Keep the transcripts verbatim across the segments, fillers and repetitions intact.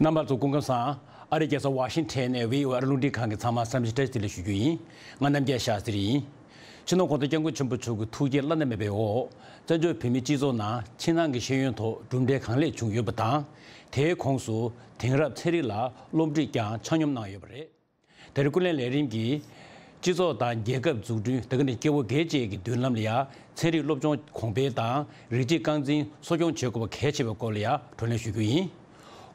རྣམ་པ་ཚོ་སྐུ་ཁམས་བཟང་། ཨ་རིའི་རྒྱལ་ས་ཝ་ཤིང་ཊོན་ནས་བྷི་ཨོ་ཨེ་རླུང་འཕྲིན་ཁང་གི་ཚང་མར་འཚམས་འདྲི་བཀྲ་ཤིས་བདེ་ལེགས་ཞུ་རྒྱུ་ཡིན། ང་རྣམ་རྒྱལ་ཤཱ་སྟྲི་ཡིན། སྤྱི་ནོར་གོང་ས་སྐྱབས་མགོན་ཆེན་པོ་མཆོག་གི་ཐུགས་བསྐྱེད་བླ་ན་མེད་པའི་འོག་བཙན་བྱོལ་བོད་མིའི་སྤྱི་ཚོགས་ནང་ཕྱི་ནང་གི་ཤེས་ཡོན་ཐོག་གྲུབ་འབྲས་གང་ལེགས་བྱུང་ཡོད་པ་དང་། དེའི་ཁོངས་སུ་དེང་རབས་ཚན་རིག་ལ་སློབ་ཁྲིད་ཀྱང་ཆ་སྙོམས་གནང་ཡོད་པ་རེད། དེར་ཀུན་གླེང་ལས་རིམ་གྱིས་སྤྱི་ཚོགས་དང་རྒྱལ་ཁབ་འཛུགས་སྐྲུན། དེ་ག་ནས་སྐྱེ་བོ་སྒེར་བཅས་ཀྱི་མདུན་ལམ་ལ་ཡང་ཚན་རིག་སློབ་སྦྱོང་གོང་འཕེལ་དང་། རིགས་གཅིག་རྐང་འཛིན་གསོ་སྐྱོང་བྱེད་དགོས་པ་གལ་ཆེ་བའི་སྐོར་ལ་ཡང་བགྲོ་གླེང་ཞུ་རྒྱུ་ཡིན།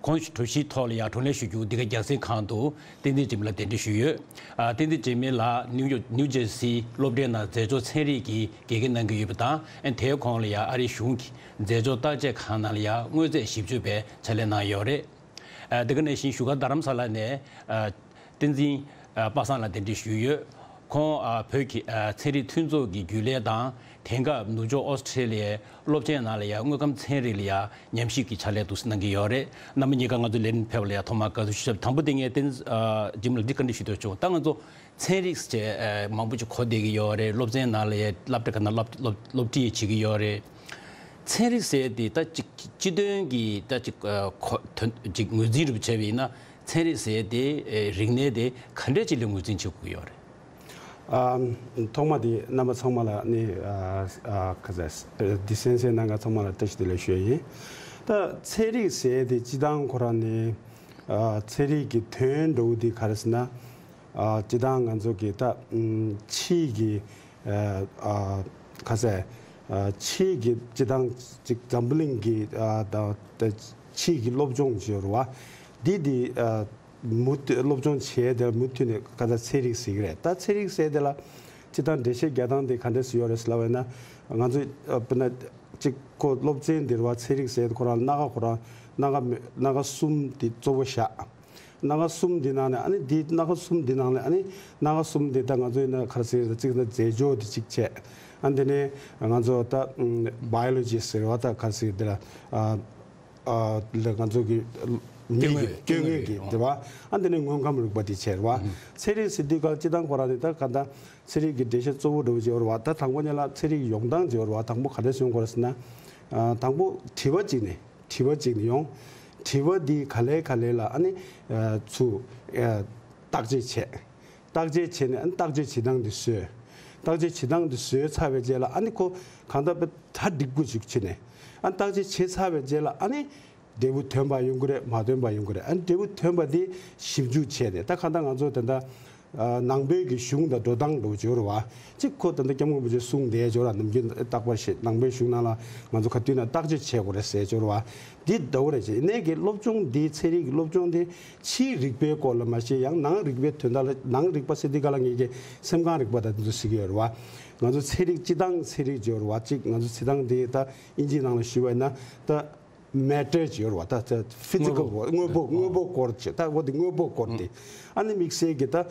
ཁོང་གྲོས་གཞིའི་ཐོག་ལ་ཡང་བགྲོ་གླེང་ཞུ་རྒྱུ་འདི་ག་རྒྱང་སྲིང་ཁང་དུ་བསྟན་འཛིན་འཇིགས་མེད་ལ་གདན་འདྲེན་ཞུས་ཡོད། ཨ། བསྟན་འཛིན་འཇིགས་མེད་ལགས་ནིའུ་ཡོག་ནིའུ་ཇར་སིའི་སློབ་གྲྭའི་ནང་མཛད་གཙོ་ཚན་རིག་གི་དགེ་རྒན་གནང་གི་ཡོད་པ་དང་། ཨ། དེའི་གོང་ལ་ཡང་ཨ་རིའི་གཞུང་གི་མཛད་གཙོ་བརྟག་དཔྱད་ཁང་ནང་ལ་ཡང་དངོས་རྫས་ཞིབ་དཔྱོད་པའི་ཕྱག་ལས་གནང་ཡོད་རེད། ཨ། དེ་ག་ནང་བཞིན་བཞུགས་སྒར་རྡ་རམ་ས་ལ་ནས། ཨ། བསྟན་འཛིན། ཨ། པ་སངས་ལགས་གདན་འདྲེན་ཞུས་ཡོད། ཁོང་། ཨ། བོད་ཀྱི། ཨ། ཚན་རིག་མཐུན་ཚོགས་ཀྱི་རྒྱུན་ལས་དང་། དེང་སྐབས་ནུབ་ཕྱོགས་ཨོ་སི་ཁྲེ་ལི་ཡའི་སློབ་ཆེན་ནང་ལ་ཡང་དངོས་ཁམས་ཚན་རིག་ལ་ཡང་ཉམས་ཞིབ་ཀྱི་ཕྱག་ལས་འདུག་སེ་གནང་གི་ཡོད་རེད། རྣམ་པ་གཉིས་ཀ་ང་ཚོའི་ལས་རིམ་ཕེབས་པ་ལ་ཡང་ཐོག་མར་དགའ་བསུ་ཞུ་ཞབས། དང་པོ་དེ་ངས་བསྟན། ཨ། འཇིགས་མེད་ལགས་འདི་བཀའ་འདྲི་ཞུ་འདོད་བྱུང་། ད་ང་ཚོ་ཚན་རིག་ཅེས། ཨ། མང་པོ་ཅིག་གོ་བསྡད་ཀྱི་ཡོད་རེད། སློབ་ཚན་ནང་ལ་ཡང་སློབ་གྲྭ་ཁག་ནང་སློབ་སློབ་སློབ་ཁྲིད་བྱེད་ཀྱི་ཡོད་རེད། ཚན་རིག་ཟེར་དེ་ད་ཅིག་སྤྱི་དོན་གྱི་ད་ཅིག་ཨ། གོ་དོན་ཅིག་ངོས་འཛིན་རུ་བྱས་པ་ཡིན་ན། ཚན་རིག་ཟེར་དེ། ཨེ། རིག་གནས་དེ་ག་འདྲས་ཅིག་ལ་ངོས་འཛིན་བྱེད་དགོས་ཡོད་རེད། ཨ། ཐོག་མ་དེ་རྣམ་པ་ཚང་མ་ལ་ནི། ཨ། ཨ། ག་ཟེར། འདི་གསན་གཟིགས་གནང་མཁན་ཚང་མ་ལ་བཀྲ་ཤིས་བདེ་ལེགས་ཞུ་ཡ་ཡིན། ད་ཚན་རིག་ཟེར་དེ་སྤྱི་བཏང་ཁོ་རང་ནི། ཨ། ཚན་རིག་གི་དོན་འགྲོ་བོ་དེ་ག་རེ་ཟེར་ན། ཨ། སྤྱི་བཏང་ང་ཚོ་གི་ད། ཨམ། ཕྱིའི་གི། ཨ། ཨ། ག་ཟེར། ཨ། ཕྱིའི་གི་སྤྱི་བཏང་ཅིག་འཛམ་བུ་གླིང་གི། ཨ། ད་ད་ཕྱིའི་གི་སློབ་སྦྱོང་བྱེད་རུ་བ། འདི་འདི། ཨ། མུ་མཐུད་སློབ་སྦྱོང་བྱས་དེ་མུ་མཐུད་ནས་ག་ད་ཚན་རིག་ཟེར་གི་རེད། ད་ཚན་རིག་ཟེར་དེ་ལ་སྤྱི་བཏང་འགྲེལ་བཤད་རྒྱག་སྟངས་དེ་ག་འདྲས་སུ་ཡོད་རེད་ཟེར་ལབ་པ་ཡིན་ན། ང་ཚོས། ཨ། དཔེར་ན་ཅིག་ཁོ་སློབ་ཚན་འདིར་བ་ཚན་རིག་ཟེར་ཁོ་རང་སྣ་ཁ་ཁོ་རང་སྣ་ཁ་མེ་སྣ་ཁ་གསུམ་དེ་གཙོ་བོ་བཞག་སྣ་ཁ་གསུམ་དེ་ནང་ནས་ཨ་ནི་དེ་སྣ་ཁ་གསུམ་དེ་ནང་ནས་ཨ་ནི་སྣ་ཁ་གསུམ་དེ་ད་ང་ཚོ་ཡིན་ན་ག་རེ་ཟེར་ད་གཅིག་ན་རྫས་སྦྱོར་དེ་གཅིག་བྱས། ཨ། དེ་ནས་ང་ཚོ་ད། ཨམ། བྷ་ཡོ་ལོ་ཇི་ཟེར་བ་ད་ག་རེ་ཟེར་དེ་ལ། ཨ། ཨ། ལ་ང་ཚོ་གི་མི་གི་སྐྱེ་དངོས་ཀྱི་དེ་བ། ཨ། དེ་ནས་དངོས་ཁམས་རིག་པ་དེ་བྱས་རེད་བ། ཚན་རིག་ཟེར་དུས་སྐབས་སྤྱི་བཏང་ཁོ་རང་ནས་ད་ག་ད་ཚན་རིག་གི་འགྲེལ་བཤད་གཙོ་བོ་འདྲ་བོ་བྱས་རེད་བ། ད་དང་པོ་ཉིད་ལ་ཚན་རིག་ཡོང་སྟངས་བྱས་རེད་བ། དང་པོ་ག་འདྲས་སོང་གོ་རེད་ཟེར་ན། ཨ། དང་པོ་དྲི་བ་གཅིག་ནས། དྲི་བ་གཅིག་ནས་ཡོང་། དྲི་བ་འདི་ག་ལེ་ག་ལེ་ལ་ཨ་ནི། ཨ། ཚུར། ཨ། བརྟག་དཔྱད་བྱས། བརྟག་དཔྱད་བྱས་ནས་ཨ་ནི་བརྟག་དཔྱད་བྱེད་སྟངས་འདི་བཟོས། བརྟག་དཔྱད་བྱེད་སྟངས་འདི་བཟོས་ཚར་བའི་རྗེས་ལ་ཨ་ནི་ཁོ་གང་ལྟར་དཔེ་གྲ་འགྲིག་པོ་ཞིག་བྱས་ནས། ཨ་ནི་བརྟག་དཔྱད་བྱས་ཚར་བའི་རྗེས་ལ་ཨ་ནི་འབྲས་བུ་ཐོན་པ་ཡོང་གི་རེད། མ་ཐོན་པ་ཡོང་གི་རེད། ཨ་ནི་འབྲས་བུ་ཐོན་པ་འདི་ཞིབ་འཇུག་བྱས་ནས། ད་གང་ལྟར་ང་ཚོ་ད་ལྟ། ཨ། ནང་པའི་གི་གཞུང་དང་འགྲོ་སྟངས་འགྲོ་བྱོས་ར་བ། གཅིག་ཁོ་ད་ལྟ་སྐྱབས་མགོན་རིན་པོ་ཆེ་གསུངས་བསྡད་བྱོས་ར། ནམ་རྒྱུན་རྟག་པར་བཤད། ནང་པའི་གཞུང་ནང་ལ་ང་ཚོ་ག་དུས་ན་བརྟག་དཔྱད་བྱེད་དགོས་རེད་ཟེར་བྱོས་ར་བ། འདི་འདྲ་བོ་རེད་ཅེས། ཡིན་ནའི་གི་སློབ་སྦྱོང་འདི་ཚན་རིག་གི་སློབ་སྦྱོང་འདི་ཕྱིའི་རིག་པའི་སྐོར་ལ་མ་བཤད། ཡང་ནང་རིག་པའི་དོན་དག་ལ། ནང་རིག་པ་ཟེར་དུས་ག་ལ་ངེད་ཀྱི་སེམས་ཁམས་རིག་པ་དང་འདི་ཚོ་ཟེར་གི་ཡོད་ར་བ། ང་ཚོ་ཚན་རིག་སྤྱི་བཏང་ཚན་རིག་བྱོས་ར་བ། གཅིག་ང་ཚོ་སྤྱི་བཏང་འདི་ད་དབྱིན་ཇིའི་ནང་ལ་ཞུས་པ་ཡིན་ན་ད། མེ་ཊར་ཅིག་ཡོད་རེད་བ། ད་ད་ཕི་ཛི་ཀལ་དངོས་པོ། དངོས་པོ་དངོས་པོ་སྐོར་ཅིག་ད་འོ་དེ་དངོས་པོ་སྐོར་དེ། ཨ་ནི་དམིགས་བསལ་གྱི་ད་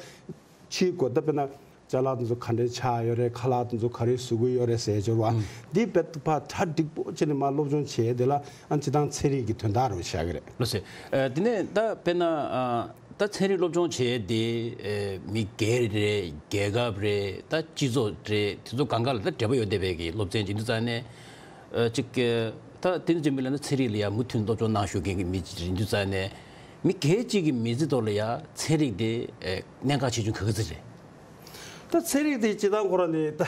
ཕྱིའི་སྐོར་ད་དཔེར་ན་ཅ་ལག་དེ་ཚོ་ག་འདྲའི་ཆགས་ཡོད་རེད། ཁ་ལག་དེ་ཚོ་ག་རེ་བཟོ་གི་ཡོད་རེད་ཟེར་ཅིག་ཡོད་རེད་བ། འདི་དཔེ་ཕར་གྲ་འགྲིག་པོ་བྱས་ནས་མར་སློབ་སྦྱོང་བྱས་དེ་ལ་ཨ་ནི་སྤྱི་བཏང་ཚན་རིག་གི་དོན་དག་རེད་བཞག་གི་རེད། ལགས་སོ། ཨ། དེ་ནས་ད་དཔེར་ན། ཨ། ད་ཚན་རིག་སློབ་སྦྱོང་བྱས་དེ། ཨ། མི་སྒེར་རེད། རྒྱལ་ཁབ་རེད། ད་སྤྱི་ཚོགས་རེད། དེ་ཚོ་སྒང་ག་ལ་ད་འབྲེལ་བ་ཡོད་བསྡད་པའི་གི་སློབ་ཚན་ཅིག་ཡིན་དུས་ཙང་ནས། ཨ། ཅིག་ད་བསྟན་འཛིན་འཇིགས་མེད་ལགས་ནི་ཚན་རིག་ལ་ཡང་མུ་མཐུད་སློབ་སྦྱོང་གནང་བཞུགས་མཁན་གྱི་མི་ཅིག་ཡིན་དུས་ཙང་ནས། མི་སྒེར་གཅིག་གི་མི་ཚེ་ཐོག་ལ་ཡང་ཚན་རིག་དེ། ཨ། གནད་འགག་ཆེ་ཆུང་ག་ག་ཚོད་རེད། ད་ཚན་རིག་དེ་སྤྱི་བཏང་ཁོ་རང་ནས་ད།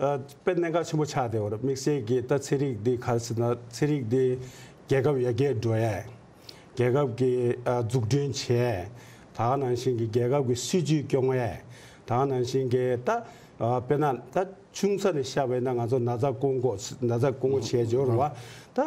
ཨ། དཔེ་གནད་འགག་ཆེན་པོ་ཆགས་བསྡད་ཡོད་རེད། དམིགས་བསལ་གྱི་ད་ཚན་རིག་དེ་ག་རེ་ཟེར་ན། ཚན་རིག་དེ་རྒྱལ་ཁབ་ཡར་རྒྱས་འགྲོ་ཡ། རྒྱལ་ཁབ་ཀྱི། ཨ། འཛུགས་སྐྲུན་བྱས། ད་ག་ནང་བཞིན་གྱི་རྒྱལ་ཁབ་ཀྱི་སྲིད་ཇུས་སྐྱོང་ཡས། ད་ག་ནང་བཞིན་གྱི་ད། ཨ། དཔེར་ན་ད་ཆུང་ས་ནས་བཤད་པ་ཡིན་ན་ང་ཚོ་ན་ཚ་སྐོང་འགོག་ན་ཚ་སྐོང་འགོག་བྱས་འབྱོར་བ། ད་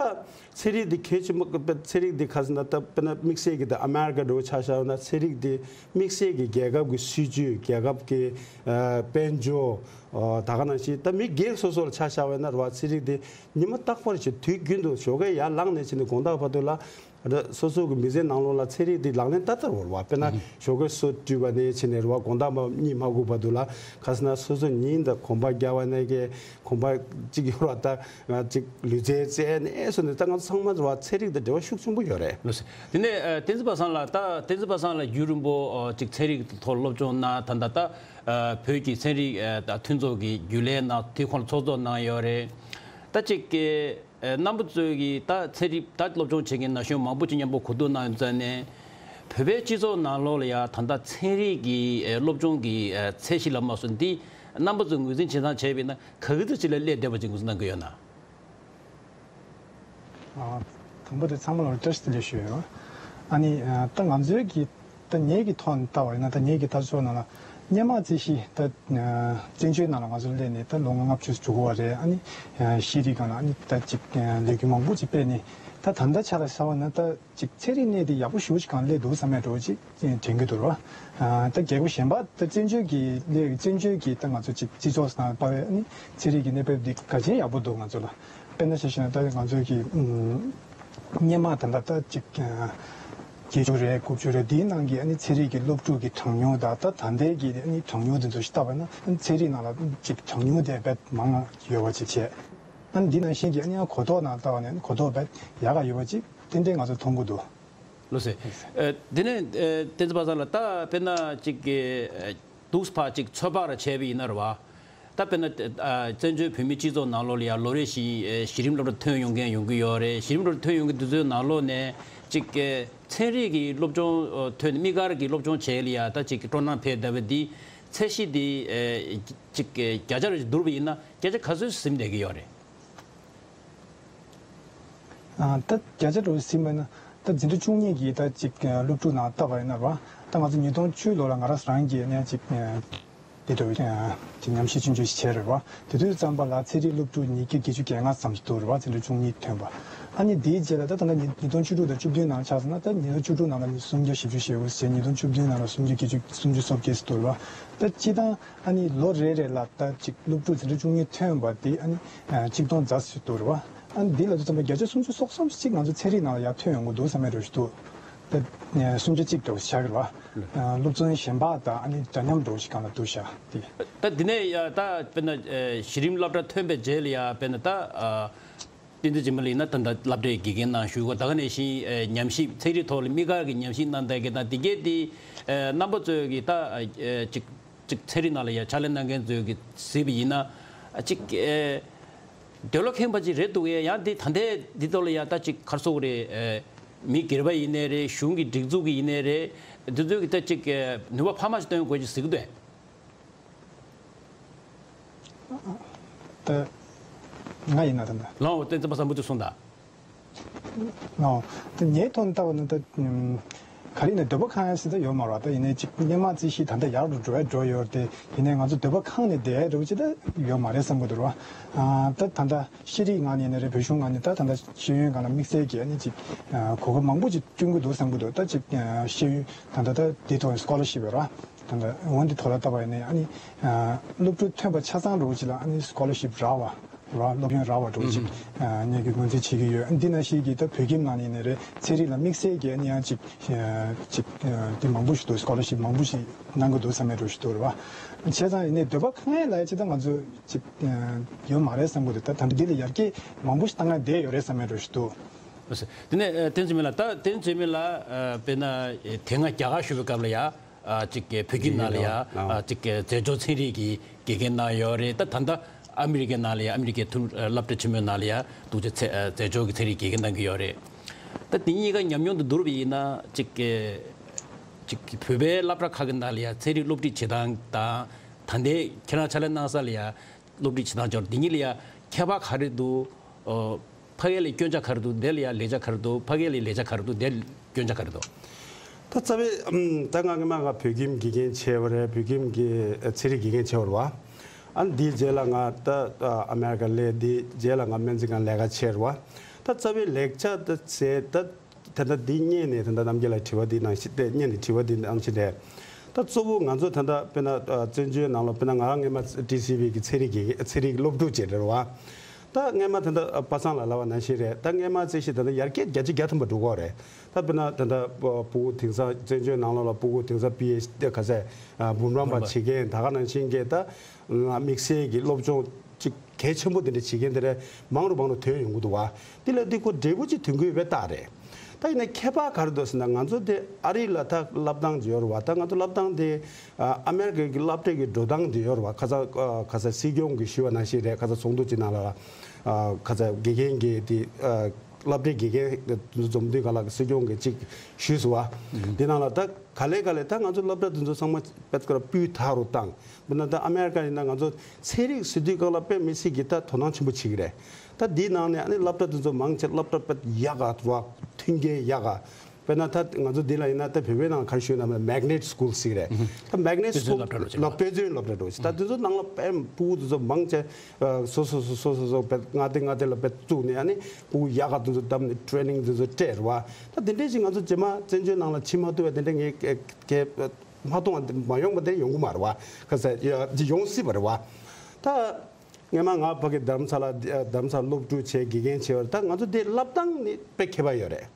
ཚན་རིག་འདི་གལ་ཆེན་པོ། ཚན་རིག་འདི་ག་ཟེར་ན་ད་དཔེར་ན་དམིགས་བསལ་གྱི་ད་ཨ་མེ་རི་ཀ་འདྲ་བོ་ཆ་བཞག་ན། ཚན་རིག་འདི་དམིགས་བསལ་གྱི་རྒྱལ་ཁབ་ཀྱི་སྲིད་ཇུས། རྒྱལ་ཁབ་ཀྱི། ཨ། དཔལ་འབྱོར། ཨ། ད་ག་ནང་བཞིན་ད་མི་སྒེར་སོ་སོ་ལ་ཆ་བཞག་པ་ཡིན་ན་རེད་བ། ཚན་རིག་འདི་ཉི་མ་རྟག་པར་བྱས་དུས་རྒྱུན་དུ་ཞོགས་ཀས་ཡར་ལངས་ནས་བྱས་ནས་དགོང་དག་བར་དུ་ལ། ད་སོ་སོ་གི་མི་ཚེ་ནང་ལོགས་ལ་ཚན་རིག་འདི་ལག་ལེན་ད་ལྟ་བར་བ། དཔེར་ན་ཞོགས་ཀས་སོ་བཀྲུས་པ་ནས་བྱས་ནས་རེད་བ། དགོང་དག་མ་གཉིད་མ་ཁུག་བར་དུ་ལ། ག་ཟེར་ན་སོ་སོ་ཉིན་དང་གོམ་པ་རྒྱག་པ་ནས་ཀྱི་གོམ་པ་གཅིག་ཡོད་ར། ད་གཅིག་ལུས་རྩལ་རྩེད་ནས་སོ་ནས། ད་ང་ཚོ་ཚང་མ་རེད་བ། ཚན་རིག་དང་འབྲེལ་བ་ཤུགས་ཆེན་པོ་ཡོད་རེད། ལགས་སོ། དེ་ནས། ཨ། བསྟན་འཛིན་པ་སངས་ལགས། ད་བསྟན་འཛིན་པ་སངས་ལགས་རྒྱུན་རིང་པོ། ཨ། ཅིག་ཚན་རིག་ཐོག་སློབ་སྦྱོང་གནང་། ད་ད་ད། ཨ། བོད་ཀྱི་ཚན་རིག་ཨ། ད་མཐུན་ཚོགས་ཀྱི་རྒྱུན་ལས་གནང་། དེ་ཁོང་ལ་ཚོགས་གཙོ་གནང་ཡོད་རེད། ད་ཅིག་གི་རྣམ་པ་ཚོས་ཀྱི་ད་ཚན་རིག་ད་སློབ་སྦྱོང་བྱེད་མཁན་ན་གཞོན་མང་པོ་ཅིག་མཉམ་པོ་གོ་བསྡུར་གནང་ཡོད་ཙང་ནས། བོད་པའི་སྤྱི་ཚོགས་ནང་ལོགས་ལ་ཡང་ད་ལྟ་ཚན་རིག་གི་སློབ་སྦྱོང་གི་ཚད་གཞི་ལ་མ་སོང་འདི་རྣམ་པ་ཚོས་ངོས་འཛིན་བྱེད་སྟངས་བྱས་པ་ཡིན་ན་ག་གི་ཚོད་ཅིག་ལ་སླེབས་བསྡད་པ་ཅིག་ངོས་འཛིན་གནང་གི་ཡོད་ན། ཨ། དང་པོ་དེ་ཚང་མ་ལ་བཀྲ་ཤིས་བདེ་ལེགས་ཞུ་ཡོད། ཨ་ནི་ཨ་ད་ང་ཚོའི་གི་ད་ངེད་ཀྱི་ཐོག་ནས་ལྟ་བ་ཡིན་ན། ད་ངེད་ཀྱི་ལྟ་ཕྱོགས་ནང་ལ་སྔོན་མ་རྩིས་གཞི་ད་ཨ་བཙན་བྱོལ་ནང་ལ་ང་ཚོ་སླེབས་ནས་ད་ལོ་ལྔ་ལྔ་བཅུ་འགྲོ་གི་ཡོད་རེད། ཨ་ནི་ཨ་ཤེས་རིག་སྒང་ལ་ཨ་ནི་ད་ཅིག་ཨ་ལས་འགུལ་མང་པོ་ཅིག་སྤེལ་ནས། ད་ད་ལྟའི་ཆ་ལ་ཟེར་བ་ན་ད་ཅིག་ཚན་རིག་གནས་དེ་ཡག་པོ་ཞེ་པོ་ཅིག་སྒང་སླེབས་འདུག་བསམ་ཡག་འདྲ་བོ་ཅིག་དྲན་གྱི་འདུག་ར། ཨ་ད་རྒྱལ་ཁབ་གཞན་པ་ད་བཙན་བྱོལ་གྱི་སླེབས། བཙན་བྱོལ་གྱི་ད་ང་ཚོ་ཅིག་སྤྱི་ཚོགས་ནང་ལྟ་བའི་ཨ་ནི་ཚན་རིག་གི་གནས་བབ་འདི་ག་ཚོད་ཡག་པོ་འདུག་ང་ཚོ་ལ། དཔེར་ན་ཆ་བཞག་ན་ད་ང་ཚོ་གི་ཨུམ་སྔོན་མ་ད་ལྟ་ད་ཅིག་ཨ་བརྒྱད་ཅུ་རེད། དགུ་བཅུ་རེད། འདིའི་ནང་གི་ཨ་ནི་ཚན་རིག་གི་སློབ་ཕྲུག་གི་གྲངས་ཉུང་དང་ད་ད་ལྟའི་གི་ཨ་ནི་གྲངས་ཉུང་དེ་ཚོ་ཞིག་ལྟ་བ་ན། ཨ་ནི་ཚན་རིག་ནང་ལ་ཅིག་གྲངས་ཉུང་དེ་དཔེ་མང་ཡོད་པ་ཅིག་བྱས། ཨ་ནི་འདི་ནང་བཞིན་གྱི་ཨ་ནི་ཡང་གོ་རྟོགས་ནང་ལྟ་བ་ནས་གོ་རྟོགས་དཔེ་ཡག་ག་ཡོད་པ་ཅིག་ཏན་ཏན་ང་ཚོ་མཐོང་གི་འདུག་ལགས་སོ། ཨ་དེ་ནས་ཨ་བསྟན་འཛིན་པ་སངས་ལགས། ད་དཔེར་ན་ཅིག་གི་ཨ་འདུག་སེ་ཕར་ཅིག་ཚོད་དཔག་ར་བྱས་པ་ཡིན་ན་རེད་བ། ད་དཔེར་ན་ཨ་བཙན་བྱོལ་བོད་མིའི་སྤྱི་ཚོགས་ནང་ལོགས་ལ་ཡང་ལོ་རེ་བཞིན་ཨ་གཞི་རིམ་སློབ་གྲྭ་ཐོན་ཡོང་མཁན་ཡོང་གི་ཡོད་རེད། གཞི་རིམ་སློབ་གྲྭ་ཐོན་ཡོང་མཁན་དེ་ཚོའི་ནང་ལོགས་ནས་ཅིག་གི་ཚན་རིག་གི་སློབ་སྦྱོང་ཨ་ཐོན་ནས་དམིགས་བཀར་གྱི་སློབ་སྦྱོང་བྱེད་ལ་ཡང་ད་ཅིག་སྤྲོ་སྣང་འཕེལ་བསྡད་པ་འདི་ཚད་གཞི་འདི་ཨ་ཅིག་གི་བརྒྱ་ཆ་རེ་བསྡུར་བ་ཡིན་ན་སྐད་ཆ་ག་ཚོད་ཟིན་བསྡད་ཀྱི་ཡོད་རེད། ཨ་ད་བརྒྱ་ཆ་འདྲ་བོ་ཟིན་པ་ན་ད་འཛིན་གྲྭ་བཅུ་གཉིས་ཀྱི་ད་ཅིག་སློབ་ཕྲུག་ནང་ལྟ་བ་ཡིན་ན་རེད་བ། ད་ང་ཚོ་ཉིས་སྟོང་བཅུ་ལོ་ལ་ང་རང་རང་གིས་ནས་ཅིག་དེ་འདྲ་བོ་ཅིག་ཉམས་ཞིབ་ཆུང་ཆུང་ཞིག་བྱས་རེད་བ། དེ་དུས་ཙམ་པ་ལ་ཚན་རིག་སློབ་ཕྲུག་ཉིས་བརྒྱ་བརྒྱད་ཅུ་གྱ་ལྔ་ཙམ་ཞིག་འདུག་རེད་བ། འཛིན་གྲྭ་བཅུ་གཉིས་ཐོན་པ། ཨ་ནི་དེའི་རྗེས་ལ་ད་ད་ལྟ་ཉིས་ཉིས་སྟོང་བཅུ་དྲུག་དང་བཅུ་བདུན་ནང་ཆགས་སོང་ན། ད་ཉིས་སྟོང་བཅུ་དྲུག་ནང་ལ་ནི་སུམ་བརྒྱ་བཞི་བཅུ་ཞེ་དགུ་ཟེར། ཉིས་སྟོང་བཅུ་བདུན་ནང་ལ་སུམ་བརྒྱ་བརྒྱད་ཅུ་སུམ་བརྒྱ་སོ་བརྒྱད་ཙམ་འདུག་རེད་བ། ད་སྤྱིར་བཏང་ཨ་ནི་ལོ་རེ་རེ་ལ་ད་ཅིག་སློབ་ཕྲུག་འཛིན་གྲྭ་བཅུ་གཉིས་ཐོན་པ་དེ་ཨ་ནི་ཨ་ཆིག་སྟོང་ཙམ་ཞིག་འདུག་རེད་བ། ཨ་ནི་འདི་ལ་དུ་ཙམ་པ་བརྒྱ་ཆ་སུམ་ཅུ་སོ་གསུམ་ཅིག་ང་ཚོ་ཚན་རིག་ནང་ལ་ཡར་ཐོན་ཡོང་གི་འདུག་བསམ་ཡག་འདྲ་བོ་ཞིག་འདུག་ད་སུམ་ཆ་གཅིག་འདྲ་བོ་ཞིག་བཞག་གི་རེད་བ། སློབ་ཚན་གཞན་པ་དང་ཨ་ནི་འདྲ་མཉམ་འདྲ་བོ་ཞིག་སྒང་ལ་འདུག་ཤག་དེ། ད་འདི་ནས་ཡ་ད་དཔེར་ན་ཨ་གཞི་རིམ་སློབ་གྲྭ་ཐོན་པའི་རྗེས་ལ་ཡ་དཔེར་ན་ད་ཨ་བསྟན་འཛིན་འཇིགས་མེད་ལགས་ཡིན་ན་ད་ལྟ་སློབ་གྲྭའི་དགེ་རྒན་གནང་བཞུགས། ད་ག་ནང་བཞིན་ཨ་ཉམས་ཞིབ་ཚན་རིག་ཐོག་ལ་དམིགས་བཀར་གྱི་ཉམས་ཞིབ་གནང་བསྡད་མཁན་དང་དེ་གས་དེ་ཨ་རྣམ་པ་ཚོས་ཀྱི་ད་ཨ་ཅིག་ཅིག་ཚན་རིག་ནང་ལ་ཡ་ཕྱག་ལས་གནང་མཁན་ཚོས་ཀྱི་གཟིགས་པ་ཡིན་ན་ཨ་ཅིག་ཨ་འདོད་བློ་ཁེངས་པ་ཅིག་རེད་འདུག་གས། ཡང་དེ་ད་ལྟའི་འདི་ཐོག་ལ་ཡ་ད་ཅིག་ག་རེ་ཟེར་དགོས་རེད། ཨ་མི་སྒེར་པ་ཡིན་ནའི་རེད། གཞུང་གི་སྒྲིག་འཛུགས་ཀྱི་ཡིན་ནའི་རེད། འདི་ཚོས་ཀྱི་ད་ཅིག་ཨ་ནུས་པ་འཕར་མ་ཞིག་བཏོན་དགོས་ཅིག་གཟིགས་ཀྱི་འདུག་གས། ད་ང་ཡིན་ན་ད་ལྟ། ལགས་འོ། བསྟན་འཛིན་པ་སངས་མུ་མཐུད་གསུངས་དང་། ལགས་འོ། ད་ངའི་ཐོག་ནས་ལྟ་བ་ན་ད་ཨམ་ག་རེ་ཡིན་ན་འདོད་པ་ཁེངས་ཡ་ཟེར་ད་ཡོད་མ་རེད་བ། ད་ཡིན་ནའི་ཅིག་སྔོན་མ་རྩིས་གཞི་ད་ལྟ་ཡག་རུ་འགྲོ་ཡ་འགྲོ་ཡོད་རེད་དེ། ཡིན་ནའི་ང་ཚོ་འདོད་པ་ཁེངས་ནས་བསྡད་ཡ་འདྲ་བོ་ཅིག་ད་ཡོད་མ་རེད་བསམ་གྱི་འདུག་རེད་བ། ཨ་ད་ད་ལྟ་ཤེས་རིག་ངོས་ནས་ཡིན་ན་རེད། བོད་གཞུང་ངོས་ནས་ད་ད་ལྟ་ཤེས་ཡོན་སྒང་ལ་དམིགས་བསལ་གྱི་ཨ་ནི་ཅིག་ཨ་གོ་སྐབས་མང་པོ་ཅིག་བསྐྲུན་གྱི་འདུག་བསམ་གྱི་འདུག་ད་ཅིག་ཨ་ཤེས་ཡོན་ད་ད་ད་དེ་ཐོག་ནས་སི་ཀོ་ལར་ཤིབ་ཡོད་རེད་བ། ད་ལྟ་འོན་ཏེ་ཐོག་ལ་ལྟ་བ་ཡིན་ན་ཨ་ནི་ཨ་སློབ་ཕྲུག་ཐོན་པ་ཆ་ཚང་འདྲ་བོ་ཅིག་ལ་ཨ་ནི་སི་ཀོ་ལར་ཤིབ་རག་པ་རེད་བ། སློབ་ཡོན་རག་པ་འདྲ་བོ་ཅིག་ཨ་གནང་རྒྱུའི་ངོས་འཛིན་བྱེད་ཀྱི་ཡོད། འདི་ནང་བཞིན་གྱི་ད་བོད་ཁྱིམ་ནང་ནས་ཡིན་ན་རེད། ཚན་རིག་ལ་དམིགས་བསལ་གྱི་ཨ་ནི་ཡང་ཅིག་ཨ་ཅིག་ཨ་དེ་མང་པོ་ཞིག་འདུག་སི་ཀོ་ལར་ཤིབ་མང་པོ་ཞིག་གནང་གི་འདུག་བསམ་ཡ་འདྲ་བོ་ཞིག་འདུག་རེད་བ། བྱས་ཙང་ཡིན་ནའི་འདོད་པ་ཁེངས་ཡ་ལབ་ཡ་ཅིག་ད་ང་ཚོ་ཅིག་ཨ་ཡོད་མ་རེད་བསམ་གྱི་འདུག་ད་ད་འདི་ལ་ཡར་རྒྱས་མང་པོ་ཞིག་བཏང་ཡ་བསྡད་ཡོད་རེད་བསམ་ཡ་འདྲ་བོ་ཞིག་འདུག་དེ་ནས་ཨ་བསྟན་འཛིན་འཇིགས་མེད་ལགས། ད་བསྟན་འཛིན་འཇིགས་མེད་ལགས་ཨ་དཔེར་ན་ཨ་དེ་སྔ་རྒྱ་གར་བཞུགས་པའི་སྐབས་ལ་ཡ། ཨ་ཅིག་གི་བོད་ཁྱིམ་ནང་ལ་ཡ་ཨ་ཅིག་གི་རྫས་སྦྱོར་ཚན་རིག་གི་དགེ་རྒན་གནང་ཡོད་རེད། ད་ད་ལྟ་ཨ་མི་རི་ཀའི་ནང་ལ་ཡ་ཨ་མི་རི་ཀའི་མཐོ་རིམ་སློབ་གྲྭ་ཆེན་མོའི་ནང་ལ་ཡ་འདུག་བྱས་ཚེ་ཨ་རྫས་སྦྱོར་གྱི་ཚན་རིག་དགེ་རྒན་གནང་གི་ཡོད་རེད། ད་དེ་གཉིས་ཀ་ཉམས་མྱོང་དང་བསྡུར་བ་ཡིན་ན་ཅིག་གི་ཅིག་གི་བོད་པའི་སློབ་གྲྭ་ཁག་གི་ནང་ལ་ཡ་ཚན་རིག་སློབ་ཁྲིད་བྱེད་སྟངས་དང་། ད་ལྟའི་ཁྱེད་རང་ཕྱག་ལས་གནང་ས་ལ་ཡ་སློབ་ཁྲིད་བྱེད་སྟངས་སྦྱོར་འདི་གཉིས་ལ་ཡ་ཁྱད་པར་ག་རེ་འདུག་ཨོ། ཕ་གི་ལ་སྐྱོན་ཆ་ག་རེ་འདུག་དེ་ལ་ཡ་ལེགས་ཆ་ག་རེ་འདུག་ཕ་གི་ལ་ལེགས་ཆ་ག་རེ་འདུག་དེ་ལ་སྐྱོན་ཆ་ག་རེ་འདུག་ད་རྩ་བའི་ཨམ་ད་ང་སྔོན་མ་ང་བོད་ཁྱིམ་དགེ་རྒན་བྱས་པ་རེད། བོད་ཁྱིམ་གྱི་ཚན་རིག་དགེ་རྒན་བྱས་པ་རེད་བ། ཨ་ནི་དེའི་རྗེས་ལ་ང་ད་ཨ་མེ་རི་ཀ་སླེབས། དེའི་རྗེས་ལ་ང་སྨན་རྩིས་ཁང་ལས་ཀ་བྱས་རེད་བ། ད་རྩ་བའི་ལེགས་ཆ་ད་ཟེར་ད་ད་ལྟ་འདི་སྔོན་ནས་ད་ལྟ་རྣམ་རྒྱལ་ལགས་དྲི་བ་འདི་གནང་བཞིན་ཏེ། སྔོན་ནས་དྲི་བ་འདི་གནང་བཞིན་ཏེ། ད་གཙོ་བོ་ང་ཚོ་ད་ལྟ་དཔེར་ན་ཨ་བཙན་བྱོལ་ནང་ལ་དཔེར་ན་ང་རང་སྔོན་མ་ཊི་སི་ཝི་གི་ཚན་རིག་གི་ཚན་རིག་སློབ་ཕྲུག་ཅིག་རེད་བ། ད་སྔོན་མ་ད་ལྟ་པ་སངས་ལགས་ལབ་པ་ནང་བཞིན་རེད། ད་སྔོན་མ་རྩིས་གཞི་ད་ལྟ་ཡར་རྒྱས་བརྒྱ་ཆ་བརྒྱ་ཐམ་པ་འགྲོ་གི་རེད། ད་དཔེར་ན་ད་ལྟ་ཕྲུ་གུ་དེང་སང་བཙན་བྱོལ་ནང་ལོགས་ལ་ཕྲུ་གུ་དེང་སང་པི་ཨེཆ་ཌི་ག་ཚད་འབུམ་རམས་པ་བྱེད་མཁན་ད་ག་ནང་བཞིན་གྱི་ད་དམིགས་བསལ་གྱི་སློབ་སྦྱོང་ཅིག་གལ་ཆེན་པོ་དེ་འདྲ་བྱེད་མཁན་དེ་འདྲ་མང་རུ་མང་རུ་ཐོན་ཡོང་གི་འདུག་བ། དེ་ལ་འདི་ཁོ་འབྲས་བུ་ཅིག་ཐོན་གྱི་ཡོད་པའི་རྟགས་རེད། ད་ཡིན་ན་ཁྱད་པར་ག་རེ་འདུག་ཟེར་ན། ང་ཚོ་དེ་ཨ་རི་ལ་ད་སློབ་སྟངས་ཅིག་ཡོད་རེད་བ། ད་ང་ཚོ་སློབ་སྟངས་དེ་ཨ་ཨ་མེ་རི་ཀའི་གི་སློབ་གྲྭའི་གི་འགྲོ་སྟངས་དེ་ཡོད་རེད་བ། ཁ་ས་ཨ་ཁ་ས་སྲིད་སྐྱོང་གི་ཞུ་བ་ནང་བཞིན་རེད། ཁ་ས་ཚོགས་འདུ་ཅིག་ནང་ལ་ཨ་ཁ་ས་དགེ་རྒན་གི་དེ་ཨ་སློབ་གྲྭའི་དགེ་རྒན་འཛོམས་དུས་ག་ལ་སྲིད་སྐྱོང་གི་ཅིག་ཞུས་སོང་བ། དེ་ནང་ལ་ད་ག་ལེ་ག་ལེ་ད་ང་ཚོ་སློབ་གྲྭ་དེ་ཚོ་ཚང་མ་པད་ཀར་སྤུས་དག་རུ་བཏང་། དཔེར་ན་ད་ཨ་མེ་རི་ཀ་ཡིན་ན་ང་ཚོ་ཚན་རིག་ཟེར་དུས་སྒང་ལ་དཔེ་མི་སྲིད་ཀྱི་ད་དོ་སྣང་ཆེན་པོ་བྱེད་ཀྱི་རེད། ད་འདིའི་ནང་ནས་ཨ་ནི་སློབ་གྲྭ་དེ་ཚོ་མང་ཆེ་སློབ་གྲྭ་དཔེ་ཡག་ག་རེད་བ། མཐུན་རྐྱེན་ཡག་ག་དཔེར་ན་ད་ང་ཚོ་འདི་ལ་ཡིན་ན་ད་བོད་པའི་ནང་ག་རེ་ཞུས་ན་མེག་ནེ་ཊི་སི་ཀུལ་ཟེར་གྱི་རེད། ད་མེག་ནེ་ཊི་སི་ཀུལ་སློབ་གྲྭ་འགྲོ་བྱེད་ལ་དཔེ་མཛོད་སློབ་གྲྭ་འགྲོ་བྱེད། ད་དེ་ཚོ་ནང་ལ་དཔེ་སྤུ་གུ་དེ་ཚོ་མང་ཆེ་སོ་སོ་སོ་སོ་སོ་སོ་དཔེ་ལྔ་སྡེ་ལྔ་སྡེ་ལ་དཔེ་བཙུགས་ནས་ཨ་ནི་སྤུ་གུ་ཡག་ག་དེ་ཚོ་བདམས་ནས་ཊེ་རེ་ནིང་དེ་ཚོ་སྤྲད་རེད་བ། ད་དེ་འདྲས་ཞིག་ང་ཚོ་རྗེས་མ་བཙན་བྱོལ་ནང་ལ་ཕྱིན་མ་ཐུབ་པ་དེ་འདྲས་ངས་གལ་མ་གཏོང་བ་མ་ཡོང་བ་དེ་ཡོང་གི་མ་རེད་བ། ཁ་ས་ཡ་ཡོང་སྲིད་པ་རེད་བ། ད་སྔོན་མ་ང་ཕ་གི་རྡ་རམ་ས་ལ་རྡ་རམ་ས་ལ་སློབ་ཕྲུག་བྱས་དགེ་རྒན་བྱས་པ་རེད། ད་ང་ཚོ་དེ་སློབ་སྟངས་ནི་དཔེ་ཁྱད་པར་ཡོད་རེད།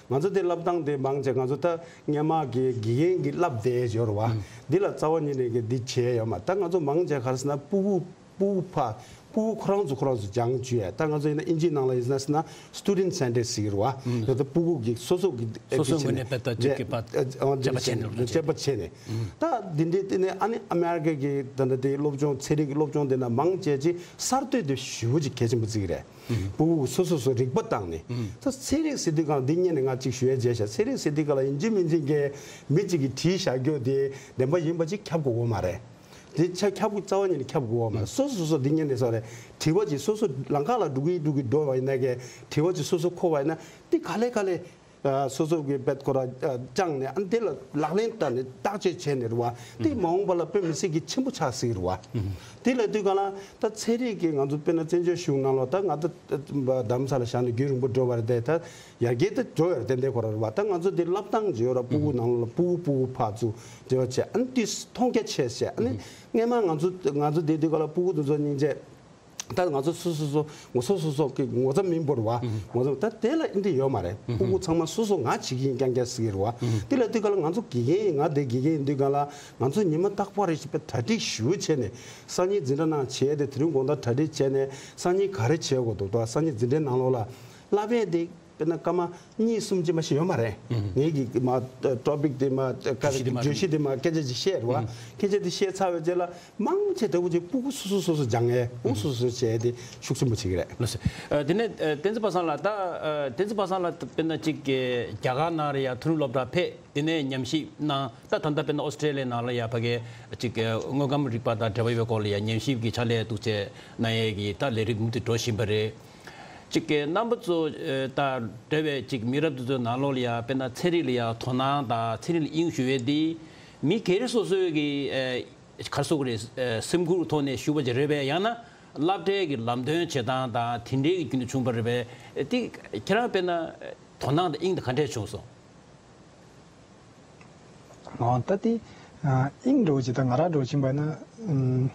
ང་ཚོ་དེ་སློབ་སྟངས་དེ་མང་ཆེ་ང་ཚོ་ད་སྔོན་མ་གི་དགེ་རྒན་གྱི་བསླབ་བསྡད་ཡོད་རེད་བ། འདི་ལ་རྩ་བ་ཉིད་ནས་གི་འདི་བྱས་ཡོད་མ། ད་ང་ཚོ་མང་ཆེ་ག་རེ་ཟེར་ན་སྤུ་གུ་སྤུ་གུ་ཕ་སྤུ་གུ་ཁོ་རང་ཚོ་ཁོ་རང་ཚོ་སྦྱང་བཅུག་ཡ། ད་ང་ཚོ་ཡིན་ན་ཨིན་ཇིའི་ནང་ལ་ཡིན་ན་ཟེར་ན་སི་ཊུ་ཌེན་ཊི་སེན་ཊར་ཌི་ཟེར་གྱི་རེད་བ། ཡོད་ད་སྤུ་གུ་གི་སོ་སོ་གི་སོ་སོའི་ངོས་ནས་དཔེ་ལྟ་ཅིག་གི་པ་དཔྱད་པ་བྱས་ནས་རེད་བ། དཔྱད་པ་བྱས་ནས། ད་འདི་འདྲའི་དེ་ནས་ཨ་ནི་ཨ་མེ་རི་ཀ་གི་ད་ལྟ་དེ་སློབ་སྦྱོང་ཚན་རིག་གི་སློབ་སྦྱོང་དེ་ན་མང་ཆེ་ཅིག་གསར་གཏོད་དེ་ཞེ་པོ་ཅིག་གལ་ཆེན་པོ་བརྩི་གི་རེད། སྤུ་གུ་སོ་སོ་སོ་རིག་པ་བཏང་ནས། ད་ཚན་རིག་ཟེར་དུས་གང་འདི་སྔོན་ནས་ང་ཅིག་ཞུ་ཡ་བྱས་ཤག་ཚན་རིག་ཟེར་དུས་གང་ལ་ཡིན་གཅིག་མིན་གཅིག་གི་མི་གཅིག་གིས་བྲིས་བཞག་རྒྱུ་དེ་བདེན་པ་ཡིན་པ་ཅིག་ཁྱབ་དགོས་ཀྱི་མ་རེད། དེ་ཆ་ཁྱབ་རྩ་བ་ཉིད་ནས་ཁྱབ་དགོས་པ་མ་རེད། སོ་སོ་སོ་སོ་འདི་ཉན་ནས་སོ་རེད། དྲི་བ་ཅིག་སོ་སོ་ལམ་ཁ་ལ་འགྲོ་གི་འགྲོ་གི་འགྲོ་བ་ཡིན་ན་གི་དྲི་བ་ཅིག་སོ་སོ་འཁོར་བ་ཡིན་ན་དེ་ག་ལེ་ག་ལེ་ཨ་སོ་སོ་གི་དཔེ་ཁོ་ར་ཨ་བཅངས་ནས་ཨ་འདི་ལ་ལག་ལེན་བསྟར་ནས་བརྟག་དཔྱད་བྱས་ནས་རེད་བ། དེ་མ་འོངས་པ་ལ་དཔེ་མི་སྲིད་ཀྱི་ཆེན་པོ་ཆགས་སྲིད་རེད་བ། དེ་ལ་དུས་གང་ལ་ད་ཚན་རིག་གི་ང་ཚོ་དཔེར་ན་བཙན་བྱོལ་གཞུང་ནང་ལ་ད་ང་ད་རྡ་རམ་ས་ལ་བཞག་ནས་རྒྱུན་རིང་པོ་འགྲོ་བ་རེད་དེ་ད། ཡར་རྒྱས་དེ་འགྲོ་ཡོད་རེད། ཏན་ཏན་ཁོ་ར་རེད་བ། ད་ང་ཚོ་འདི་སློབ་སྟངས་ཅིག་ཡོད་ར། སྤུ་གུ་ནང་ལོགས་ལ་སྤུ་གུ་སྤུ་གུ་ཕར་ཚུར་འབྲེལ་བ་བྱས། ཨ་ནི་དེ་མཐོང་རྒྱ་ཆེ་བྱས། ཨ་ནི་སྔས་མ་ང་ཚོ་ང་ཚོ་བསྡད་དུས་ག་ལ་སྤུ་གུ་དེ་ཚོ་སྙིང་རྗེ། ད་ང་ཚོ་སོ་སོ་སོ་ངོ་སོ་སོ་སོ་གི་ངོ་ཚ་མི་འབོར་བ། ངོ་ཚ་ད་དེ་ལ་ཨིན་དེ་ཡོད་མ་རེད། སྤུ་གུ་ཚང་མ་སོ་སོ་ང་བྱེད་ཀྱི་ཡིན་རྐྱང་རྐྱང་ཟེར་གི་རེད་བ། དེ་ལ་དུས་ག་ལ་ང་ཚོ་དགེ་རྒན་ཡིན། ང་དེ་དགེ་རྒན་ཡིན་དུས་ག་ལ་ང་ཚོ་ཉི་མ་རྟག་པར་རེ་བཞིན་པའི་གྲ་སྒྲིག་ཞེ་པོ་བྱས་ནས་སང་ཉིན་འཛིན་གྲྭ་ནང་བྱས་ཏེ་དེ་རིང་དགོང་དག་གྲ་སྒྲིག་བྱས་ནས་སང་ཉིན་ག་རེ་བྱེད་དགོས་འདུག་ད་སང་ཉིན་འཛིན་གྲྭའི་ནང་ལོགས་ལ་བསླབ་པའི་དེ། དཔེར་ན་སྐར་མ་གཉིས་གསུམ་ཅིག་མ་ཞིག་ཡོད་མ་རེད། ངེད་ཀྱི་མ་ཊོ་པིག་དེ་མ་བརྗོད་གཞི་དེ་མ་བརྗོད་གཞི་དེ་མ་སྐད་ཆ་ཅིག་བཤད་རེད་བ། སྐད་ཆ་དེ་བཤད་ཚར་བའི་རྗེས་ལ་མང་ཆེ་ལྟ་བུ་ཅིག་སྤུ་གུ་སོ་སོ་སོ་སོ་སྦྱང་ཡས་སྤུ་གུ་སོ་སོ་བྱས་ཏེ་ཤུགས་ཆེན་པོ་བྱེད་ཀྱི་རེད། ལགས་སོ། ཨ་དེ་ནས་ཨ་བསྟན་འཛིན་པ་སངས་ལགས། ད་ཨ་བསྟན་འཛིན་པ་སངས་ལགས་དཔེར་ན་ཅིག་གི་རྒྱ་གར་ནང་ལ་ཡ་མཐོ་རིམ་སློབ་གྲྭ་ཕེབས། དེ་ནས་ཉམས་ཞིབ་གནང་། ད་ད་ལྟ་དཔེར་ན་ཨོ་སི་ཀྲེ་ལི་ཡ་ནང་ལ་ཡ་ཕ་གི་ཅིག་གི་དངོས་ཁམས་རིག་པ་དང་འབྲེལ་བ་ཡོད་པའི་སྐོར་ལ་ཡ་ཉམས་ཞིབ་ཀྱི་ཕྱག་ལས་འདུག་སེ་གནང་ཡས་ཀྱི་ད་ལས་རིམ་མུ་མཐུད་འགྲོ་བཞིན་པ་རེད། ཅིག་གི་རྣམ་པ་ཚོ་ཨ་དང་འབྲེལ་བའི་ཅིག་མི་རབས་དེ་ཚོའི་ནང་ལོགས་ལ་ཡ་དཔེར་ན་ཚན་རིག་ལ་ཡ་དོ་སྣང་དང་ཚན་རིག་ལ་དབྱིངས་ཞུགས་པའི་འདི་མི་སྒེར་སོ་སོའི་གི་ཨ་ག་རེ་ཟེར་དགོས་རེད། ཨ་སེམས་ཁུར་ཐོག་ནས་ཞུགས་པ་ཅིག་རེད་པས། ཡང་ན་སློབ་གྲྭའི་གི་ལམ་སྟོན་བྱེད་སྟངས་དང་དེ་འདྲའི་གི་རྒྱུན་དུ་བྱུང་བ་རེད་པས། ཨ་དེ་ཁྱེད་རང་དཔེར་ན་དོ་སྣང་དང་དབྱིངས་དེ་ག་འདྲས་བྱུང་སོང་། ཨོ་ད་དེ་ཨ་དབྱིངས་འདྲ་བོ་ཅིག་ད་ང་རང་འདྲ་བོ་ཕྱིན་པ་ན་ཨམ་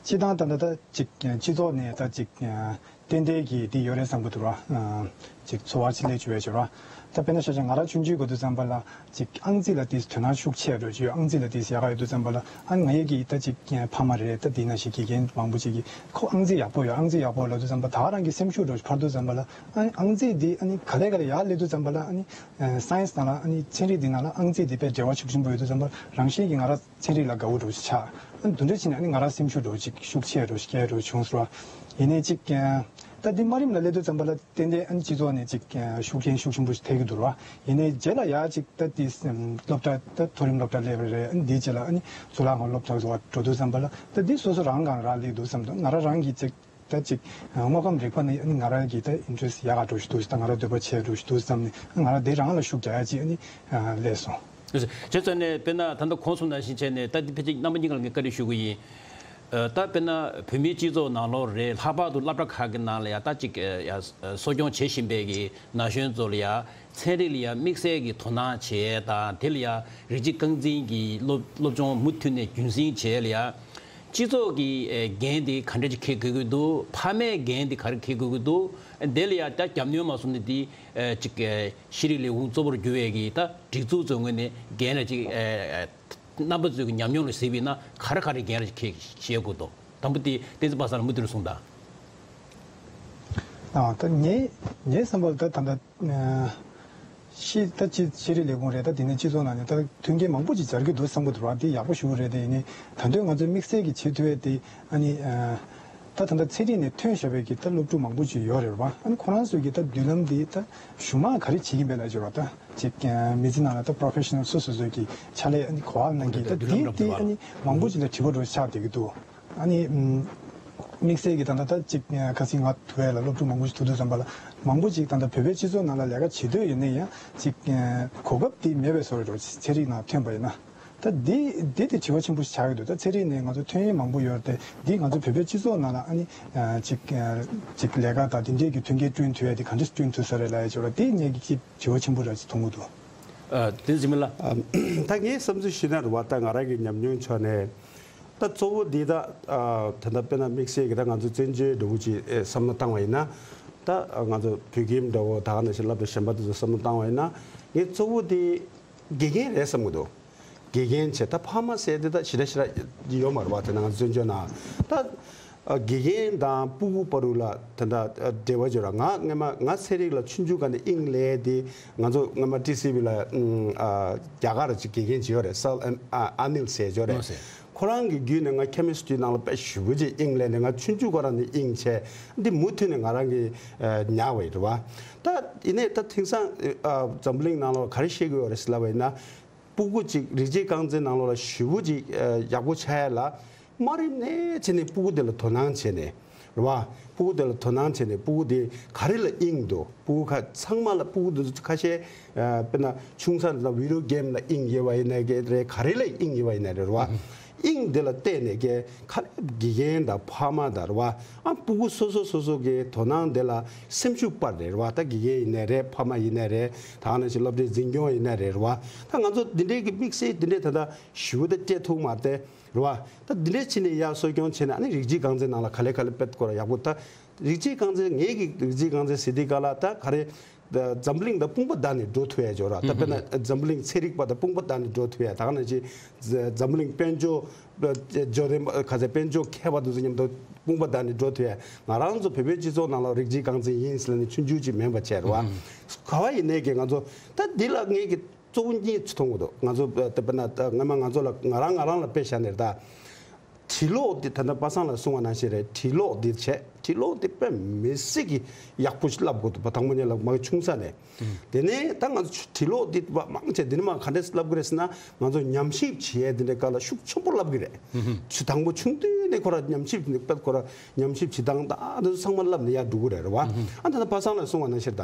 སྤྱི་བཏང་ད་ད་ད་ཅིག་སྤྱི་ཚོགས་ནས་ད་ཅིག་ཨ་ཏན་ཏན་གྱི་དེ་ཡོད་རེད་བསམ་གྱི་འདུག་ར། ཨ་ཅིག་འཚོ་བ་ཕྱི་ལས་བྱེད་པའི་བྱེད་ར། ད་དཔེར་ན་ཆ་བཞག་ང་རང་ཆུང་ཆུང་གི་དུས་ཙམ་པ་ལ་ཅིག་ཨང་རྩིས་ལ་དེ་དོ་སྣང་ཤུགས་ཆེ་འགྲོ་ཅིག་ཨང་རྩིས་ལ་དེ་ཡག་ག་ཡོད་དུས་ཙམ་པ་ལ་ཨ་ང་ཡི་གི་ད་ཅིག་ཕ་མ་རེད། ད་དེ་ན་ཞིག་དགེ་རྒན་མང་པོ་ཅིག་གིས་ཁོ་ཨང་རྩིས་ཡག་པོ་ཡོད། ཨང་རྩིས་ཡག་པོ་ལབ་དུས་ཙམ་པ་ད་རང་གི་སེམས་ཤུགས་འགྲོ་ཅིག་འཕར་དུས་ཙམ་པ་ལ་ཨ་ཨང་རྩིས་དེ་ཨ་ནི་ག་ལེ་ག་ལེ་ཡག་སླེབས་དུས་ཙམ་པ་ལ་ཨ་ནི། ཨ་སའེན་སི་ནང་ལ་ཨ་ནི་ཚན་རིག་འདི་ནང་ལ་ཨང་རྩིས་འདི་དཔེ་འབྲེལ་བ་ཤུགས་ཆེན་པོ་ཡོད་དུས་ཙམ་པ་རང་བཞིན་གྱིས་ང་རང་ཚན་རིག་ལ་དགའ་བོ་འདྲ་བོ་ཞིག་ཆགས། ཨ་ནི་དེ་འདྲ་བྱས་ནས་ཨ་ནི་ང་རང་སེམས་ཤུགས་འདྲ་བོ་ཅིག་ཤུགས་ཆེ་འདྲ་བོ་ཞིག་སྐྱེ་འདྲ་བོ་བྱུང་སོང་ར། ཡིན་ནའི་ཅིག་ཨ་ད་འདི་དམའ་རིམ་ལ་སླེབས་དུས་ཙམ་པ་ལ་ཏན་ཏན་ཨ་ནི་སྤྱི་ཚོགས་ནས་ཅིག་ཨ་ཤུགས་རྐྱེན་ཤུགས་ཆེན་པོ་ཞིག་ཐེབས་ཀྱི་འདུག་ར། ཡིན་ནའི་རྗེས་ལ་ཡ་ཅིག་ད་འདི་སློབ་གྲྭ་ད་མཐོ་རིམ་སློབ་གྲྭ་སླེབས་པ་རེད། ཨ་ནི་འདིའི་རྗེས་ལ་ཨ་ནི་གཙུག་ལག་སློབ་གྲྭ་འགྲོ་དུས་ཙམ་པ་ལ་ད་འདི་སོ་སོ་རང་གང་རང་སླེབས་འདུག་བསམ་འདུག་ང་རང་རང་གིས་ཅིག་ད་ཅིག་དངོས་ཁམས་རིག་པ་ནི་ང་རང་གི་ད་ཨིན་ཊི་རེ་སི་ཊི་ཡག་ག་འགྲོ་ཞིག་འདུག་ད་ང་རང་འདོད་པ་ཆེ་འགྲོ་ཞིག་འདུག་བསམ་ནས་ང་རང་དེ་རང་ལ་ཤུགས་རྒྱག་ཡ་ཅིག་ཨ་ནི་སླེབས་སོང་། བྱས་ཙང་ནས་དཔེར་ན་ད་ལྟ་གོང་གསུངས་ནང་བཞིན་བྱས་ནས་ད་འདི་ཕལ་ཆེར་རྣམ་པ་གཉིས་ཀ་ལ་ངས་བཀའ་འདྲི་ཞུ་གི་ཡིན། ད་དཔེར་ན་བོད་མིའི་སྤྱི་ཚོགས་ནང་ལོགས་རེད། ལྷག་པར་དུ་སློབ་གྲྭ་ཁག་གི་ནང་ལ་ཡ་ད་ཅིག་ཡ་གསོ་སྐྱོང་བྱེད་བཞིན་པའི་གི་ན་གཞོན་ཚོ་ལ་ཡ། ཚན་རིག་ལ་ཡ་དམིགས་བསལ་གྱི་དོ་སྣང་བྱེད་ཡས་དང་དེ་ལ་ཡ་རིགས་གཅིག་རྐང་འཛིན་གྱི་སློབ་སློབ་སྦྱོང་མུ་མཐུད་ནས་རྒྱུན་འཛིན་བྱེད་ཡས་ལ་ཡ། སྤྱི་ཚོགས་ཀྱི་ཨེ་འགན་དེ་ག་འདྲ་ཅིག་འཁྱེར་དགོས་ཀྱི་འདུག་ཕ་མའི་འགན་དེ་ག་རེ་འཁྱེར་དགོས་ཀྱི་འདུག་དེ་ལ་ཡ་ད་རྒྱབ་སྣོན་མ་སོང་ནས་དེ་ཨེ་ཅིག་ཨེ་ཤེས་རིག་ལས་ཁུངས་གཙོ་བོར་གྱུར་བའི་གི་ད་སྒྲིག་འཛུགས་ཚོའི་ངོས་ནས་འགན་ལ་ཅིག་ཨེ་རྣམ་པ་ཚོའི་གི་ཉམས་མྱོང་ལ་གཟིགས་པ་ཡིན་ན་ག་རེ་ག་རེ་འགན་ལ་ཅིག་འཁྱེར་བཞེས་དགོས་འདུག་དང་པོ་དེ་བསྟན་འཛིན་པ་སངས་ལགས་མུ་མཐུད་ནས་གསུངས་དང་། ཨ་ད་ངའི་ངའི་བསམ་པར་ད་ད་ལྟ། ཨ་ ཤེས་ད་ཅི་ཤེས་རིག་ལས་ཁུངས་རེད། ད་དེ་ནས་སྤྱི་ཚོགས་ནང་ནས་ད་མཐུན་རྐྱེན་མང་པོ་ཅིག་སྦྱར་གྱི་འདུག་བསམ་གྱི་འདུག་ར། དེ་ཡག་པོ་ཞེ་པོ་རེད། དེ་ཡིན་ནའི་ད་དུང་ང་ཚོས་དམིགས་བསལ་གྱི་བྱེད་ཐུབ་ཡས་དེ་ཨ་ནི་ད་ད་ལྟ་ཚན་རིག་ནས་ཐོན་བཞག་པའི་གི་ད་སློབ་ཕྲུག་མང་པོ་ཅིག་ཡོད་རེད་པ། ཨ་ནི་ཁོ་རང་ཚོའི་གི་ད་མདུན་ལམ་དེ་ད་གཞུག་མ་ག་རེ་བྱེད་ཀྱིན་པས་ལབ་ཅིག་ར། ད་ཅིག་མི་ཚེ་ནང་ལ་ད་པོ་རོ་ཕེ་ཤ་ནལ་སོ་སོ་སོའི་གི་ཕྱག་ལས་ཨ་ནི་གོ་བ་གནང་གི་ད་དེ་དེ་ཨ་ནི་མང་པོ་ཅིག་ལ་དྲི་བ་འདྲ་ཆགས་བསྡད་ཀྱི་འདུག་ཨ་ནི་ཨམ། དམིགས་བསལ་གྱི་ད་ལྟ་ད་ཅིག་ཁ་སང་ང་ཐུག་ཡ་ལ་སློབ་ཕྲུག་མང་པོ་ཞིག་ཐུག་དུས་ཙམ་པ་ལ་མང་པོ་ཅིག་ད་ལྟ་བོད་པའི་སྤྱི་ཚོགས་ནང་ལ་ལས་ཀ་བྱེད་འདོད་ཡོད་ན་ཡང་ཅིག་གོ་སྐབས་དེ་མེད་པའི་བཟོ་འདྲ་ཚན་རིག་ནང་ཐོན་པ་ཡིན་ན། ད་འདི་འདི་དེ་དྲི་བ་ཆེན་པོ་ཞིག་ཆགས་ཀྱི་འདུག་ད་ཚན་རིག་ནས་ང་ཚོ་ཐོན་ཡས་མང་པོ་ཡོད་རེད་དེ། འདི་ང་ཚོ་བོད་པའི་སྤྱི་ཚོགས་ནང་ལ་ཨ་ནི་ཅིག་ཅིག་ལས་ཀ་དང་དེ་འདྲས་ཀྱི་མཐུན་རྐྱེན་བསྐྲུན་ཐུབ་ཡ་དེ་ག་འདྲས་བསྐྲུན་ཐུབ་ས་རེད་ལབ་ཡ་ཅིག་ཡོད་རེད། དེ་ངས་ཀྱི་དྲི་བ་ཆེན་པོ་རེད་ཅེས་མཐོང་གི་འདུག་ཨ། དེ་འཛིན་མི་ལ། ད་ངས་བསམ་ཚུལ་ཞུས་ན་རེད་བ། ད་ང་རང་གི་ཉམས་མྱོང་ཕྱོགས་ནས། ད་གཙོ་བོ་འདི་ད་ད་ལྟ་དཔེར་ན་དམིགས་བསལ་གྱི་ད་ང་ཚོ་བཙན་བྱོལ་འདྲ་བོ་ཅིག་བསམ་བློ་བཏང་བ་ཡིན་ན། ད་ང་ཚོ་བོད་ཁྱིམ་འདྲ་བོ་ད་ག་ནང་བཞིན་སློབ་གྲྭ་གཞན་པ་དེ་ཚོ་བསམ་བློ་བཏང་བ་ཡིན་ན། ངས་གཙོ་བོ་དེ་དགེ་རྒན་རེད་བསམ་གྱི་འདུག་དགེ་རྒན་བྱས་ད་ཕ་མ་ཟེར་དེ་ད་ཞེ་དྲག་ཞེ་དྲག་ཡོད་མ་རེད་བ། དེ་ན་ང་ཚོ་བཙན་བྱོལ་ནང་ད་དགེ་རྒན་དང་སྤུ་གུ་བར་དུ་ལ་དེ་འདྲ་འབྲེལ་བ་ཡོད་ར། ང་སྔས་མ་ང་ཚན་རིག་ལ་ཆུང་ཆུང་སྒང་ནས་དབྱིངས་སླེབས་དེ། ང་ཚོ་སྔས་མ་ཊི་སི་ཝི་ལ་རྒྱ་གར་ཅིག་དགེ་རྒན་ཅིག་ཡོད་རེད། སར་ཨ་ནིལ་ཟེར་ཅིག་ཡོད་རེད། ཁོ་རང་གི་བརྒྱུད་ནས་ང་ཁེ་མི་སི་ཊི་རི་ནང་ལ་དཔེ་ཞེ་པོ་ཅིག་དབྱིངས་སླེབས་ནས། ང་ཆུང་ཆུང་སྒང་རང་ནས་དབྱིངས་ཆད་འདི་མུ་མཐུད་ནས་ང་རང་གིས་ཉར་བ་ཡིན་རེད་བ། ད་ཡིན་ནའི་ད་དེང་སང་འཛམ་གླིང་ནང་ལ་ག་རེ་བཤད་ཀྱི་ཡོད་རེད་ཟེར་ལབ་པ་ཡིན་ན། སྤུ་གུ་གཅིག་རིགས་གཅིག་རྐང་འཛིན་ནང་ལོགས་ལ་ཞེ་པོ་ཅིག་ཡག་པོ་ཆགས་ཡ་ལ། དམའ་རིམ་ནས་བྱས་ནས་སྤུ་གུ་དེ་ལ་དོ་སྣང་བྱས་ནས་རེད་བ། སྤུ་གུ་དེ་ལ་དོ་སྣང་བྱས་ནས་སྤུ་གུ་དེ་ག་རེ་ལ་དབྱིངས་འདུག་སྤུ་གུ་ཁ་ཚང་མ་ལ་སྤུ་གུ་དེ་ཚོ་ཁ་ཤས་དཔེར་ན་ཆུང་ས་ལ་བི་ཌི་ཡོ་གེམ་ལ་དབྱིངས་ཡོད་པ་ཡིན་ན་གི་རེད། ག་རེ་ལ་དབྱིངས་ཡོད་པ་ཡིན་ན་རེད་བ། དབྱིངས་དེ་ལ་བལྟས་ནས་གི་ཁ་དགེ་རྒན་དང་ཕ་མ་དང་རེད་བ། ཨ་སྤུ་གུ་སོ་སོ་སོ་སོ་གི་དོ་སྣང་དེ་ལ་སེམས་ཤུགས་སྤར་རེད་བ། ད་དགེ་རྒན་ཡིན་ནའི་རེད། ཕ་མ་ཡིན་ནའི་རེད། ད་ག་ནང་བཞིན་སློབ་གྲྭའི་འཛིན་སྐྱོང་ཡིན་ནའི་རེད་བ། ད་ང་ཚོ་འདི་འདྲའི་གི་དམིགས་བསལ་འདི་འདྲའི་ད་ལྟ་ཞུ་ད་སྤྲད་ཐུབ་མ་རེད་དེ་རེད་བ། ད་འདི་འདྲའི་ཕྱི་ནས་ཡར་གསོ་སྐྱོང་བྱས་ནས་ཨ་ནི་རིགས་གཅིག་རྐང་འཛིན་ནང་ལ་ག་ལེ་ག་ལེ་སྤེལ་དགོས་ར་ཡག་པོ། ད་རིགས་གཅིག་རྐང་འཛིན་ངེད་ཀྱི་རིགས་གཅིག་རྐང་འཛིན་ཟེར་དུས་ག་ལ་ད་ག་རེ། ད་འཛམ་གླིང་དང་དཔུང་པ་བསྡམས་ནས་འགྲོ་ཐུབ་ཡ་ཅིག་ཡོད་ར། ད་དཔེར་ན་འཛམ་གླིང་ཚན་རིག་པ་དང་དཔུང་པ་བསྡམས་ནས་འགྲོ་ཐུབ་ཡ། ད་ག་ནང་བཞིན་འཛམ་གླིང་དཔལ་འབྱོར་འབྱོར་ལྡན་པ་ག་ཚད་དཔལ་འབྱོར་མཁས་པ་དེ་ཚོ་མཉམ་དུ་དཔུང་པ་བསྡམས་ནས་འགྲོ་ཐུབ་ཡ། ང་རང་ཚོ་བོད་པའི་སྤྱི་ཚོགས་ནང་ལ་རིགས་གཅིག་རྐང་འཛིན་ཡིན་ཟེར་ནས་ཆུང་ཆུང་ཅིག་མིན་པ་བྱས་ར་བ། ག་བ་ཡིན་ནའི་གི་ང་ཚོ་ད་འདི་ལ་ངེད་ཀྱི་གཙོ་བོ་གཉིས་ཅིག་མཐོང་གི་འདུག་ང་ཚོ་ད་དཔེར་ན་ད་སྔ་མ་ང་ཚོ་ལ་ང་རང་ང་རང་ལ་དཔེ་བཞག་ནས་རེད་ད། བྲིས་ཀློག་འདི་ད་ལྟ་པ་སངས་ལགས་གསུངས་པ་ནང་བཞིན་རེད། བྲིས་ཀློག་འདི་བྱས། བྲིས་ཀློག་འདི་དཔེ་མི་སྲིད་ཀྱི་ཡག་པོ་ཞིག་བསླབ་དགོས་འདུག་པ། དང་པོ་ཉིད་ལ་མ་གི་ཆུང་ས་ནས། དེ་ནས་ད་ང་ཚོ་བྲིས་ཀློག་འདི་མང་ཆེ་འདི་ནས་མ་ག་འདྲས་བསླབ་དགོས་རེད་ཟེར་ན། ང་ཚོ་ཉམས་ཞིབ་བྱེད་ཡས་འདི་འདྲའི་སྐབས་ལ་ཤུགས་ཆེན་པོ་བསླབ་གི་རེད། ཆུ་དང་པོ་ཆུང་དུས་ནས་ཁོ་ར་ཉམས་ཞིབ་ནས་དཔེ་ཁོ་ར་ཉམས་ཞིབ་བྱེད་སྟངས་དང་འདི་ཚོ་ཚང་མ་བསླབ་ནས་ཡར་འགྲོ་གི་རེད་རེད་བ། ཨ་ད་ལྟ་པ་སངས་ལགས་གསུངས་པ་ནང་བཞིན་ད་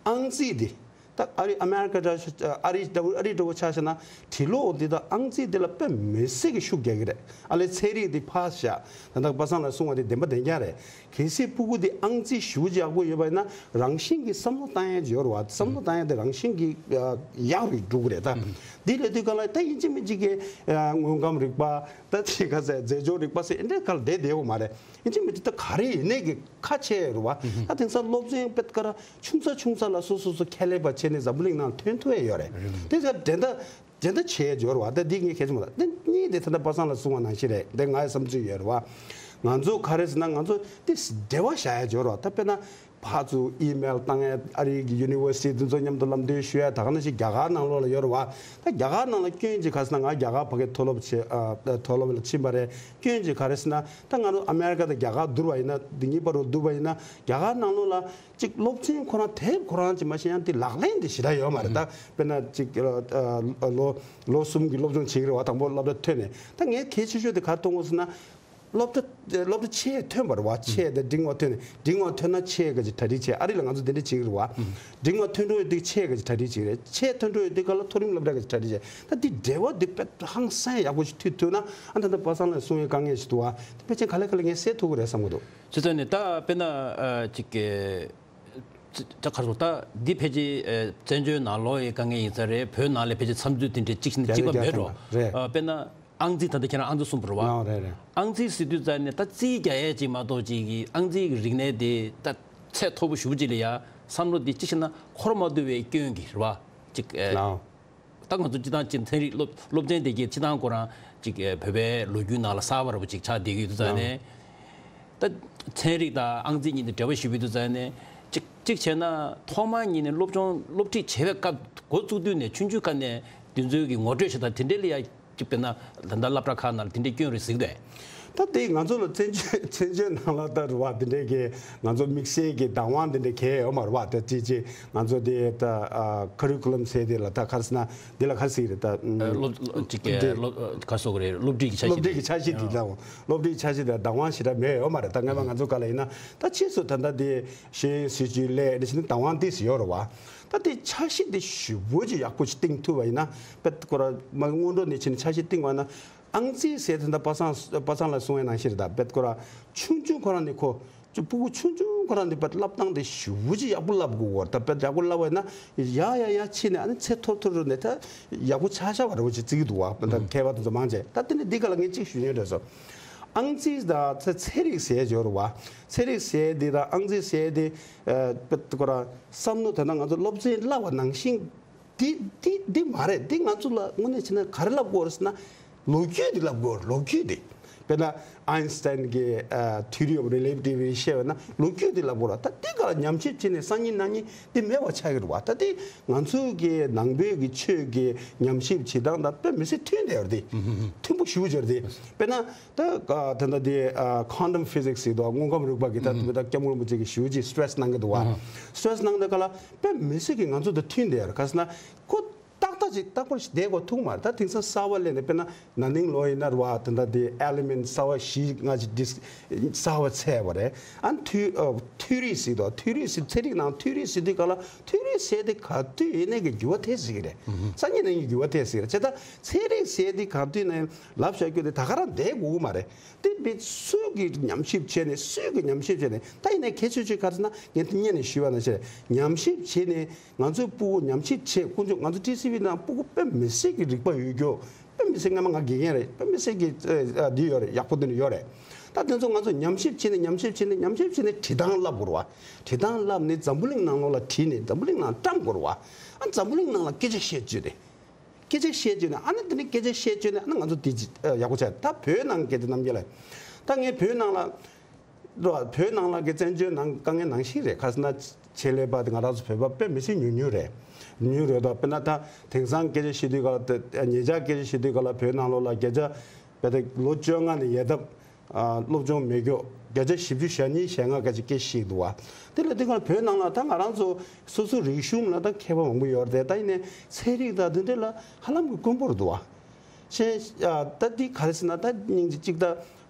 ཨང་རྩིས་འདི། ད་ཨ་རི་ཨ་མེ་རི་ཀ་འདྲ་ཨ་རི་འདྲ་བོ་ཨ་རི་འདྲ་བོ་ཆ་བཞག་ན་བྲིས་ཀློག་འདི་དང་ཨང་རྩིས་འདི་ལ་དཔེ་མི་སྲིད་ཀྱི་ཤུགས་རྒྱག་གི་རེད། ཨ་ལས་ཚན་རིག་འདི་ཕར་བཞག་ད་ལྟ་པ་སངས་ལགས་གསུངས་པ་འདི་བདེན་པ་བདེན་རྐྱང་རེད། གལ་སྲིད་སྤུ་གུ་འདི་ཨང་རྩིས་ཞེ་པོ་ཅིག་ཡག་པོ་ཡོད་པ་ཡིན་ན་རང་བཞིན་གྱིས་བསམ་བློ་བཏང་ཡ་ཅིག་ཡོད་རེད་བ། བསམ་བློ་བཏང་ཡ་དེ་རང་བཞིན་གྱིས་ཡག་རུ་འགྲོ་གི་རེད་ད། འདི་ལས་དུས་ག་ལ་ད་ཡིན་གཅིག་མིན་གཅིག་གི་དངོས་ཁམས་རིག་པ་ད་ཅིག་ག་ཟེར་རྫས་སྦྱོར་རིག་པ་ཟེར་འདི་འདྲའི་ག་ལ་བསྡད་བསྡད་ཡོད་མ་རེད། ཡིན་གཅིག་མིན་གཅིག་ད་ག་རེ་ཡིན་ནའི་གི་ཁ་ཕྱེ་རུ་བ། ད་དེང་སང་སློབ་ཚན་དཔེ་ཀ་ར་ཆུང་ས་ཆུང་ས་ལ་སོ་སོ་སོ་ཁྱད་ལས་པ་བྱས་ནས་འཛམ་བུ་གླིང་ནང་ཐོན་ཐུབ་ཡས་ཡོད་རེད། དེ་ཚ་འགྲན་ཟླ་འགྲན་ཟླ་བྱས་ཡོད་རེད་བ། ད་འདི་ངས་ཁྱེད་ཚོ་མ་ལ་འདི་གཉིས་དེ་ད་ལྟ་པ་སངས་ལགས་གསུངས་པ་ནང་བཞིན་རེད། འདི་ང་ཡི་བསམ་ཚུལ་ཡོད་རེད་བ། ང་ཚོ་ག་རེ་ཟེར་ན་ང་ཚོ་དེ་འབྲེལ་བ་བཞག་ཡས་ཡོད་རེད་བ། ད་དཔེར་ན་ཕར་ཚུར་ཨི་མེལ་བཏང་ཡས། ཨ་རི་གི་ཡུ་ནི་ཝར་སི་ཊི་དེ་ཚོ་མཉམ་དུ་ལམ་སྟོན་ཞུ་ཡས། ད་ག་ནང་བཞིན་རྒྱ་གར་ནང་ལོགས་ལ་ཡོད་རེད་བ། ད་རྒྱ་གར་ནང་ལ་སྐྱོན་ཅིག་ག་ཟེར་ན་ང་རྒྱ་གར་ཕ་གིར་མཐོ་སློབ་བྱས་ཨ་མཐོ་སློབ་ལ་ཕྱིན་པ་རེད། སྐྱོན་ཅིག་ག་རེ་ཟེར་ན་ད་ང་ཚོ་ཨ་མེ་རི་ཀ་དང་རྒྱ་གར་བསྡུར་བ་ཡིན་ན། འདི་གཉིས་བར་དུ་བསྡུར་བ་ཡིན་ན་རྒྱ་གར་ནང་ལོགས་ལ་ཅིག་སློབ་ཚན་ཁོ་རང་དེབ་ཁོ་རང་ཅིག་མ་ཤེས་ཡང་དེ་ལག་ལེན་དེ་ཞེ་དྲག་ཡོད་མ་རེད། ད་དཔེར་ན་ཅིག་ཨ་ལོ་ལོ་གསུམ་གྱི་སློབ་སྦྱོང་བྱེད་ཀྱི་རེད་བ། དང་པོ་སློབ་གྲྭ་ཐོན་ནས། ད་ངས་གལ་ཆེ་ཤོས་དེ་ག་རེ་མཐོང་གོ་ཟེར་ན། སློབ་གྲྭ་སློབ་གྲྭ་ཆེས་ཐོན་པ་རེད་བ། ཆེས་དེ་འབྲིང་བ་ཐོན་ནས། འབྲིང་བ་ཐོན་ན་ཆེས་ག་ཅིག་གྲ་སྒྲིག་བྱས། ཨ་རི་ལ་ང་ཚོ་དེ་འདྲ་བྱེད་ཀྱི་རེད་བ། འབྲིང་བ་ཐོན་འགྲོ་ཡོད་དུས་ཆེས་ག་ཅིག་གྲ་སྒྲིག་བྱེད་ཀྱི་རེད། ཆེས་ཐོན་འགྲོ་ཡོད་དུས་ག་ལ་མཐོ་རིམ་སློབ་གྲྭ་ག་ཅིག་གྲ་སྒྲིག་བྱས། ད་འདི་འབྲེལ་བ་འདི་དཔེ་ཧང་སང་ཡག་པོ་ཞིག་མཐུད་ཐུབ་ན། ཨ་ད་ལྟ་པ་སངས་ལགས་གསུང་ཡས་དཀའ་ངལ་ཞིག་འདུག་བ། དེ་ཕལ་ཆེར་ག་ལེ་ག་ལེ་ངས་སེལ་ཐུབ་ཀྱི་རེད་བསམ་གྱི་འདུག་ཆུ་ཚོད་ནས་ད་དཔེར་ན་ཨ་ཅིག་གི་ད་ག་རེ་ཟེར། ད་འདི་ཕལ་ཆེར་ཨ་བཙན་བྱོལ་ནང་ལོགས་ཡི་དཀའ་ངལ་ཡིན་ས་རེད། བོད་ནང་ལ་ཕལ་ཆེར་འཚམ་འཛུལ་དེ་འདྲའི་གཅིག་ཞིག་ནི་གཅིག་པ་མེད་འགྲོ། རེད། ཨ་དཔེར་ན་ཨང་རྩིས། ད་ལྟ་ཁྱེད་རང་ཨང་རྩིས་གསུངས་པ་རེད་བ། ཨང་རེད་རེད། ཨང་རྩིས་ཟེར་དུས་ཙ་ནས་ད་རྩིས་རྒྱག་ཡས་ཅིག་མ་གཏོགས་ཅིག་གི་ཨང་རྩིས་ཀྱི་རིག་གནས་དེ་ད་ཚད་མཐོ་པོ་ཞེ་པོ་ཅིག་ལ་ཡ་བསམ་བློ་དེ་གཅིག་བྱས་ན་འཁོར་མ་ཐུབ་པའི་སྐྱོན་གྱིས་རེད་བ། ཅིག་ཨ་ད་ང་ཚོ་སྤྱིར་བཏང་ཅིག་ཚན་རིག་སློབ་སློབ་ཚན་དེ་གའི་སྤྱིར་བཏང་ཁོ་རང་ཅིག་ཨ་བོད་པའི་ལོ་རྒྱུས་ནང་ལ་གསར་པ་འདྲ་པོ་ཅིག་ཆགས་བསྡད་ཀྱི་ཡོད་དུས་ཙ་ནས། ད་ཚན་རིག་དང་ཨང་རྩིས་གཉིས་དེ་འབྲེལ་བ་ཞེ་པོ་ཡོད་དུས་ཙ་ནས། གཅིག་གཅིག་བྱས་ན་ཐོག་མར་ཉིད་ནས་སློབ་སྦྱོང་སློབ་ཁྲིད་བྱེད་པའི་སྐབས་འགོ་བཙུགས་དུས་ནས་ཆུང་ཆུང་སྐབས་ནས་དེ་ཚོའི་གི་ངོ་སྤྲོད་བྱེད་སྟངས་དེ་འདྲའི་ལ་ཡ་གཅིག་དཔེར་ན་ད་ལྟ་སློབ་གྲྭ་ཁག་ནང་ལ་དེ་འདྲའི་སྐྱོན་རེད་གཟིགས་དེ། ད་དེ་ང་ཚོ་ལ་བཙན་བྱོལ་བཙན་བྱོལ་ནང་ལ་ད་རུ་བ་དེ་འདྲའི་གི་ང་ཚོ་དམིགས་བསལ་གྱི་བདག་དབང་དེ་འདྲ་གང་ཡང་ཡོད་མ་རེད་བ། ད་ཅི་ཅི་ང་ཚོ་དེ་ད་ཁ་རི་ཁུ་ལམ་ཟེར་དེ་ལ་ད་ག་རེ་ཟེར་ན་དེ་ལ་ག་རེ་ཟེར་གི་རེད་ད། སློབ་སློབ་ཅིག་གི་དེ་སློབ་ག་སོགས་རེད། སློབ་ཁྲིད་ཀྱི་འཆར་སློབ་གཞི་ཁྲིད་ཀྱི་དེ་འཆར་གཞི་དེ་ད་སློབ་ཁྲིད་འཆར་གཞི་དེ་བདག་དབང་ཞེ་དྲག་མེད་ཡོད་མ་རེད། ད་སྔ་མ་ང་ཚོ་ག་ལ་ཡིན་ན་ད་ཕྱིས་སུ་ད་ལྟ་དེ་ཤེས་ཡོན་སྲིད་བྱུས་ལས་དེ་བཞིན་བདག་དབང་དེ་ཡོད་རེད་བ། ད་དེ་འཆར་གཞི་དེ་ཞེ་པོ་ཅིག་ཡག་པོ་ཅིག་བཏིང་ཐུབ་པ་ཡིན་ན་དཔེ་ཁོ་ར་མ་སྔོན་འགྲོ་ནས་ཕྱིན་ནས་འཆར་གཞི་བཏིང་བ་ན་ཨང་རྩིས་ཟེར་དེ་འདྲ་པ་སངས་པ་སངས་ལ་གསུང་བའི་ནང་བཞིན་རེད། ད་དཔེ་ཁོ་ར་ཆུང་ཆུང་ཁོ་རང་ནས་ཁོ་ཅིག་སྤུ་གུ་ཆུང་ཆུང་ཁོ་རང་ནས་དཔེ་བསླབ་སྟངས་དེ་ཞེ་པོ་ཅིག་ཡག་པོ་བསླབ་དགོས་བར། ད་དཔེ་ཡག་པོ་བསླབ་པ་ཡིན་ན་ཡ་ཡ་ཡ་ཕྱིན་ནས་ཨ་ནི་ཚེ་ཐོར་ཐོར་རུ་ནས་ད་ཡག་པོ་ཆགས་ཤག་བ་རེད་བ་ཅིག་བརྩི་གི་འདུག་བ། ད་མཁས་པ་དེ་ཚོ་མང་ཆེ་ད་དེ་ནས་འདི་ག་ལ་ངས་ཅིག་ཞུ་ཉན་རེད་སོ། ཨང་རྩིས་དང་ཚེ་ཚན་རིག་ཟེར་ཡ་ཡོད་རེད་བ། ཚན་རིག་ཟེར་དེ་དང་ཨང་རྩིས་ཟེར་དེ་ཨ་དཔེ་ཁོ་ར་བསམ་མནོ་དེ་ན་ང་ཚོ་སློབ་ཚན་བསླབ་པ་ནང་བཞིན། འདི་འདི་འདི་མ་རེད། འདི་ང་ཚོ་ལ་དངོས་གནས་བྱས་ན་ག་རེ་བསླབ་དགོས་རེད་ཟེར་ན། ལོ་རྒྱུས་འདི་བསླབ་དགོས་རེད། ལོ་རྒྱུས་འདི། དཔེར་ན་ཨའིན་སི་ཏན་གྱི་ཨ་theory of relativity བཤད་པ་ན་ལོ་རྒྱུས་འདི་བསླབ་དགོས་རེད། ད་འདི་ག་ལ་ཉམས་ཞིབ་བྱས་ནས་སང་ཉིན་གནངས་ཉིན་འདི་མེད་པ་ཆགས་ཀྱི་རེད་བ། ད་འདི་ང་ཚོ་གི་ནང་པའི་གི་ཆོས་ཀྱི་ཉམས་ཞིབ་བྱེད་སྟངས་དང་དཔེ་མི་སྲིད་མཐུན་བསྡད་ཡོད་རེད། དེ་མཐུན་པོ་ཞེ་པོ་ཅིག་རེད། དེ་དཔེར་ན་ད་ད་ལྟ་དེ་ཨ་quantum physics ཟེར་འདུག་དངོས་ཁམས་རིག་པ་གི་ད་དེ་ད་སྐྱབས་མགོན་རིན་པོ་ཆེ་གི་ཞེ་པོ་ཅིག་stress གནང་གི་འདུག་བ། stress གནང་དེ་ག་ལ། དཔེ་མི་སྲིད་ཀྱི་ང་ཚོ་དང་མཐུན་བསྡད་ཡོད་རེད། ག་ཟེར་ན་ཁོ་ཏག་ཏག་ཅིག་རྟག་པར་ཞིག་བསྡད་དགོས་ཐུག་མ་རེད། ད་དེང་སང་གསར་པ་སླེབས་ནས་དཔེར་ན་ན་ནིང་ལོ་ཡིན་ན་རེད་བ། ད་ལྟ་དེ་element གསར་པ་བཞི་ལྔ་ཅིག་ཌིས་གསར་པ་འཚོལ་བ་རེད། ཨ་ནི་འཐུས་ཨ་འཐུས་རིག་ཟེར་དོ། འཐུས་རིག་ཟེར་ཚན་རིག་ནང་འཐུས་རིག་ཟེར་དུས་ག་ལ་འཐུས་རིག་ཟེར་དེ་ག་དུས་ཡིན་ནའི་གི་འགྱུར་བ་ཐེབས་སྲིད་ཀྱི་རེད། སང་ཉིན་གནངས་ཉིན་འགྱུར་བ་ཐེབས་སྲིད་ཀྱི་རེད། བྱས་ཙང་ཚན་རིག་ཟེར་དེ་ག་དུས་ནས་ལབ་བཞག་རྒྱུ་དེ་ད་ག་རང་བསྡད་དགོས་ཀྱི་མ་རེད། དེ་བས་སུས་ཀྱིས་ཉམས་ཞིབ་བྱས་ནས་སུས་ཀྱིས་ཉམས་ཞིབ་བྱས་ནས་ད་ཡིན་ནའི་གལ་ཆེ་ཤོས་ག་རེ་ཟེར་ན་ངས་དེ་སྔོན་ནས་ཞུས་པ་ནང་བཞིན་ཉམས་ཞིབ་བྱས་ནས་ང་ཚོའི་སྤུ་གུ་ཉམས་ཞིབ་བྱས། དཀོན་མཆོག་ང་ཚོ་ཊི་སི་ཝི་ནང་སྤུ་གུ་དཔེ་མི་སྲིད་ཀྱི་རིག་པ་ཡོད་རྒྱུ། དཔེ་མི་སྲིད་སྔ་མ་ང་དགེ་རྒན་རེད། དཔེ་མི་སྲིད་ཀྱི་ཨ་འདི་ཡོད་རེད། ཡག་པོ་དེ་འདྲ་ཡོད་རེད། ད་དེ་ཚོ་ང་ཚོ་ཉམས་ཞིབ་བྱས་ནས་ཉམས་ཞིབ་བྱས་ནས་ཉམས་ཞིབ་བྱས་ནས་བྲིས་སྟངས་བསླབ་དགོས་རེད་བ། བྲིས་སྟངས་བསླབ་ནས་འཛམ་བུ་གླིང་ནང་ལོགས་ལ་བྲིས་ནས་འཛམ་བུ་གླིང་ནང་བཀྲམ་དགོས་རེད་བ། ཨ་འཛམ་བུ་གླིང་ནང་ལ་སྐད་ཆ་བཤད་རྒྱུ་དེ། སྐད་ཆ་བཤད་བཅུག་ནས་ཨ་ནི་དེ་ནི་སྐད་ཆ་བཤད་བཅུག་ནས་ཨ་ནི་ང་ཚོ་དེ་ཅི་ཡག་པོ་བྱས། ད་བོད་ནང་གི་དེ་རྣམ་རྒྱལ་ལ་ད་ངས་བོད་ནང་ལ་རོ་བོད་ནང་ལ་གི་བཙན་བྱོལ་ནང་དཀའ་ངལ་ནང་བཞིན་རེད། ག་ཟེར་ན་ཆེད་ལས་པ་དེ་ང་རང་ཚོ་བོད་པ་དཔེ་མི་སྲིད་ཉུང་ཉུང་རེད། ཉུང་ཉུང་རེད་དོ། དཔེར་ན་ད་དེང་སང་སྐད་ཆ་བཤད་དུས་ག་ལ་ད་ཉེ་ཆར་སྐད་ཆ་བཤད་དུས་ག་ལ་བོད་ནང་ལོགས་ལ་བརྒྱ་ཆ་བརྒྱ་ཆ་ལོ་བཅོ་ལྔ་ནས་ཡལ་འདབ། ཨ་སློབ་སྦྱོང་མེད་རྒྱུ་བརྒྱ་ཆ་བཞི་བཅུ་ཞེ་གཉིས་ཞེ་ལྔ་ག་ཅིག་སྐད་ཤེས་འདུག་བ། དེ་ལ་དེ་ག་བོད་ནང་ལ་ད་ང་རང་ཚོ་སོ་སོ་རིག་གཞུང་ལ་ད་མཁས་པ་མང་པོ་ཡོད་རེད། ད་ཡིན་ནའི་ཚན་རིག་དང་དེ་འདྲ་ལ་ཧ་ལམ་གྱི་དཀོན་པོ་རེད་འདུག་བ། ཤེས་ཨ་ད་འདི་ག་རེ་ཟེར་ན་ད་སྙིང་རྗེ་གཅིག་ད་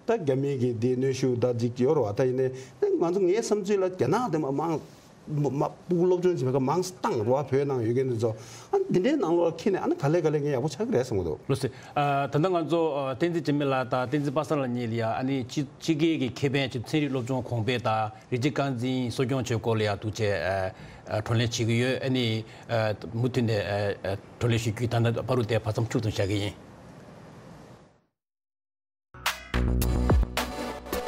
ད་རྒྱ་མི་གི་འདི་གནོན་ཤུགས་ད་ཅིག་ཡོད་རེད་བ། ད་ཡིན་ནའི་ད་ང་ཚོ་ངའི་བསམ་ཚུལ་ལ་རྒྱ་ནག་དེ་མ་མང་མ་མ་སྤུ་གུ་སློབ་སྦྱོང་བྱེད་པའི་སྐབས་མང་སེ་བཏང་རོགས་བོད་ནང་ཡོད་མཁན་དེ་ཚོ་ཨ་འདི་འདྲའི་ནང་ལོགས་ཁྱེར་ནས་ཨ་ནི་ག་ལེ་ག་ལེ་ངས་ཡག་པོ་ཆགས་ཀྱི་རེད་བསམ་གྱི་འདུག་ལགས་སོ། ཨ་ད་ལྟ་ང་ཚོ་ཨ་བསྟན་འཛིན་འཇིགས་མེད་ལགས་དང་བསྟན་འཛིན་པ་སངས་ལགས་གཉིས་ལ་ཡ་ཨ་ནི་ཕྱི་ཕྱི་རྒྱལ་གྱི་ཁེ་ཕན་ཅིག་ཚན་རིག་སློབ་སྦྱོང་གོང་སྤེལ་དང་རིགས་གཅིག་རྐང་འཛིན་གསོ་སྐྱོང་བྱེད་སྐོར་ལ་ཡ་ཐུགས་རྗེ་ཆེ་ཨ་ཨ་བགྲོ་གླེང་བྱེད་ཀྱི་ཡོད། ཨ་ནི་ཨ་མུ་མཐུད་ནས་ཨ་ཨ་བགྲོ་གླེང་ཞུ་རྒྱུའི་ད་ལྟ་བར་དུ་དེ་བར་མཚམས་འཁྱུག་ཙམ་བཞག་གི་ཡིན།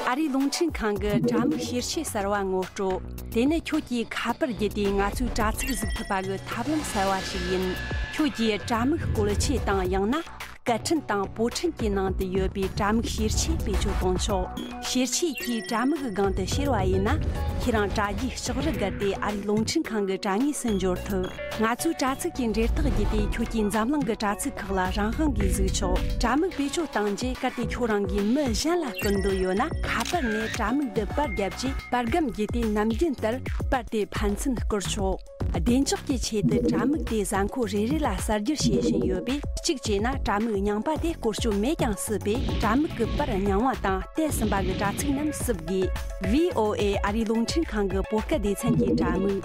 ཨ་རིའི་རླུང་འཕྲིན་ཁང་གི་དྲ་དམིགས་ཤེར་ཆས་གསར་བ་ངོ་སྤྲོད། དེ་ནི་ཁྱོད་ཀྱིས་ཁ་པར་བརྒྱུད་དེ་ང་ཚོའི་དྲ་ཚིགས་གཟིགས་ཐུབ་པ་གི་ཐབས་ལམ་གསར་བ་ཞིག་ཡིན། ཁྱོད་ཀྱིས་དྲ་དམིགས་བཀོལ་ཆས་དང་ཡང་ན་སྐད་འཕྲིན་དང་པོ་ཊན་གྱི་ནང་དུ་ཡོད་པའི་དྲ་དམིགས་ཤེར་ཆས་བེད་སྤྱོད་གཏོང་ཆོག་ཤེར་ཆས་ཀྱིས་དྲ་དམིགས་སྒང་དུ་ཤེར་བ་ཡིན་ན། ཁྱེད་རང་དྲ་རྒྱའི་ལྕགས་རི་བརྒལ་ཏེ་ཨ་རིའི་རླུང་འཕྲིན་ཁང་གི་དྲ་ངོས་སུ་འབྱོར་ཐུབ། ང་ཚོའི་དྲ་ཚིགས་ཀྱི་འབྲེལ་ཐག་བརྒྱུད་དེ་ཁྱོད་ཀྱིས་འཛམ་གླིང་གི་དྲ་ཚིགས་ཁག་ལ་རང་དབང་གིས་གཟིགས་ཆོག་དྲ་དམིགས་བེད་སྤྱོད་བཏང་རྗེས་གལ་ཏེ་ཁྱོད་རང་གིས་མི་གཞན་ལ་སྐུར་འདོད་ཡོད་ན་ཁ་པར་ནས་དྲ་དམིགས་འདི་པར་བརྒྱབ་རྗེས་པར་སྒམ་བརྒྱུད་དེ་ནམ་རྒྱུན་ལྟར་པར་དེ་ཕན་ཚུན་བསྐུར་ཆོག་བདེ་འཇགས་ཀྱི་ཆེད་དུ་དྲ་དམིགས་དེ་གཟའ་འཁོར་རེ་རེ་ལ་གསར་བསྒྱུར་བྱེད་བཞིན་ཡོད་པས་གཅིག་བྱས་ན་དྲ་དམིགས་རྙིང་པ་དེ་བཀོལ་སྤྱོད་མེད་ཀྱང་སྲིད་པས་དྲ་དམིགས་ཀྱི་པར་རྙིང་བ་དང་བལྟས་ཟིན་པ་གི་དྲ་ཚིགས་རྣམས་བསུབ་དགོས། ཝི་ཨོ་ཨེ་ཨ་རིའི་རླུང་འཕྲིན་ཁང་གི་བོད་སྐད་སྡེ་ཚན་གྱི་དྲ་དམིགས།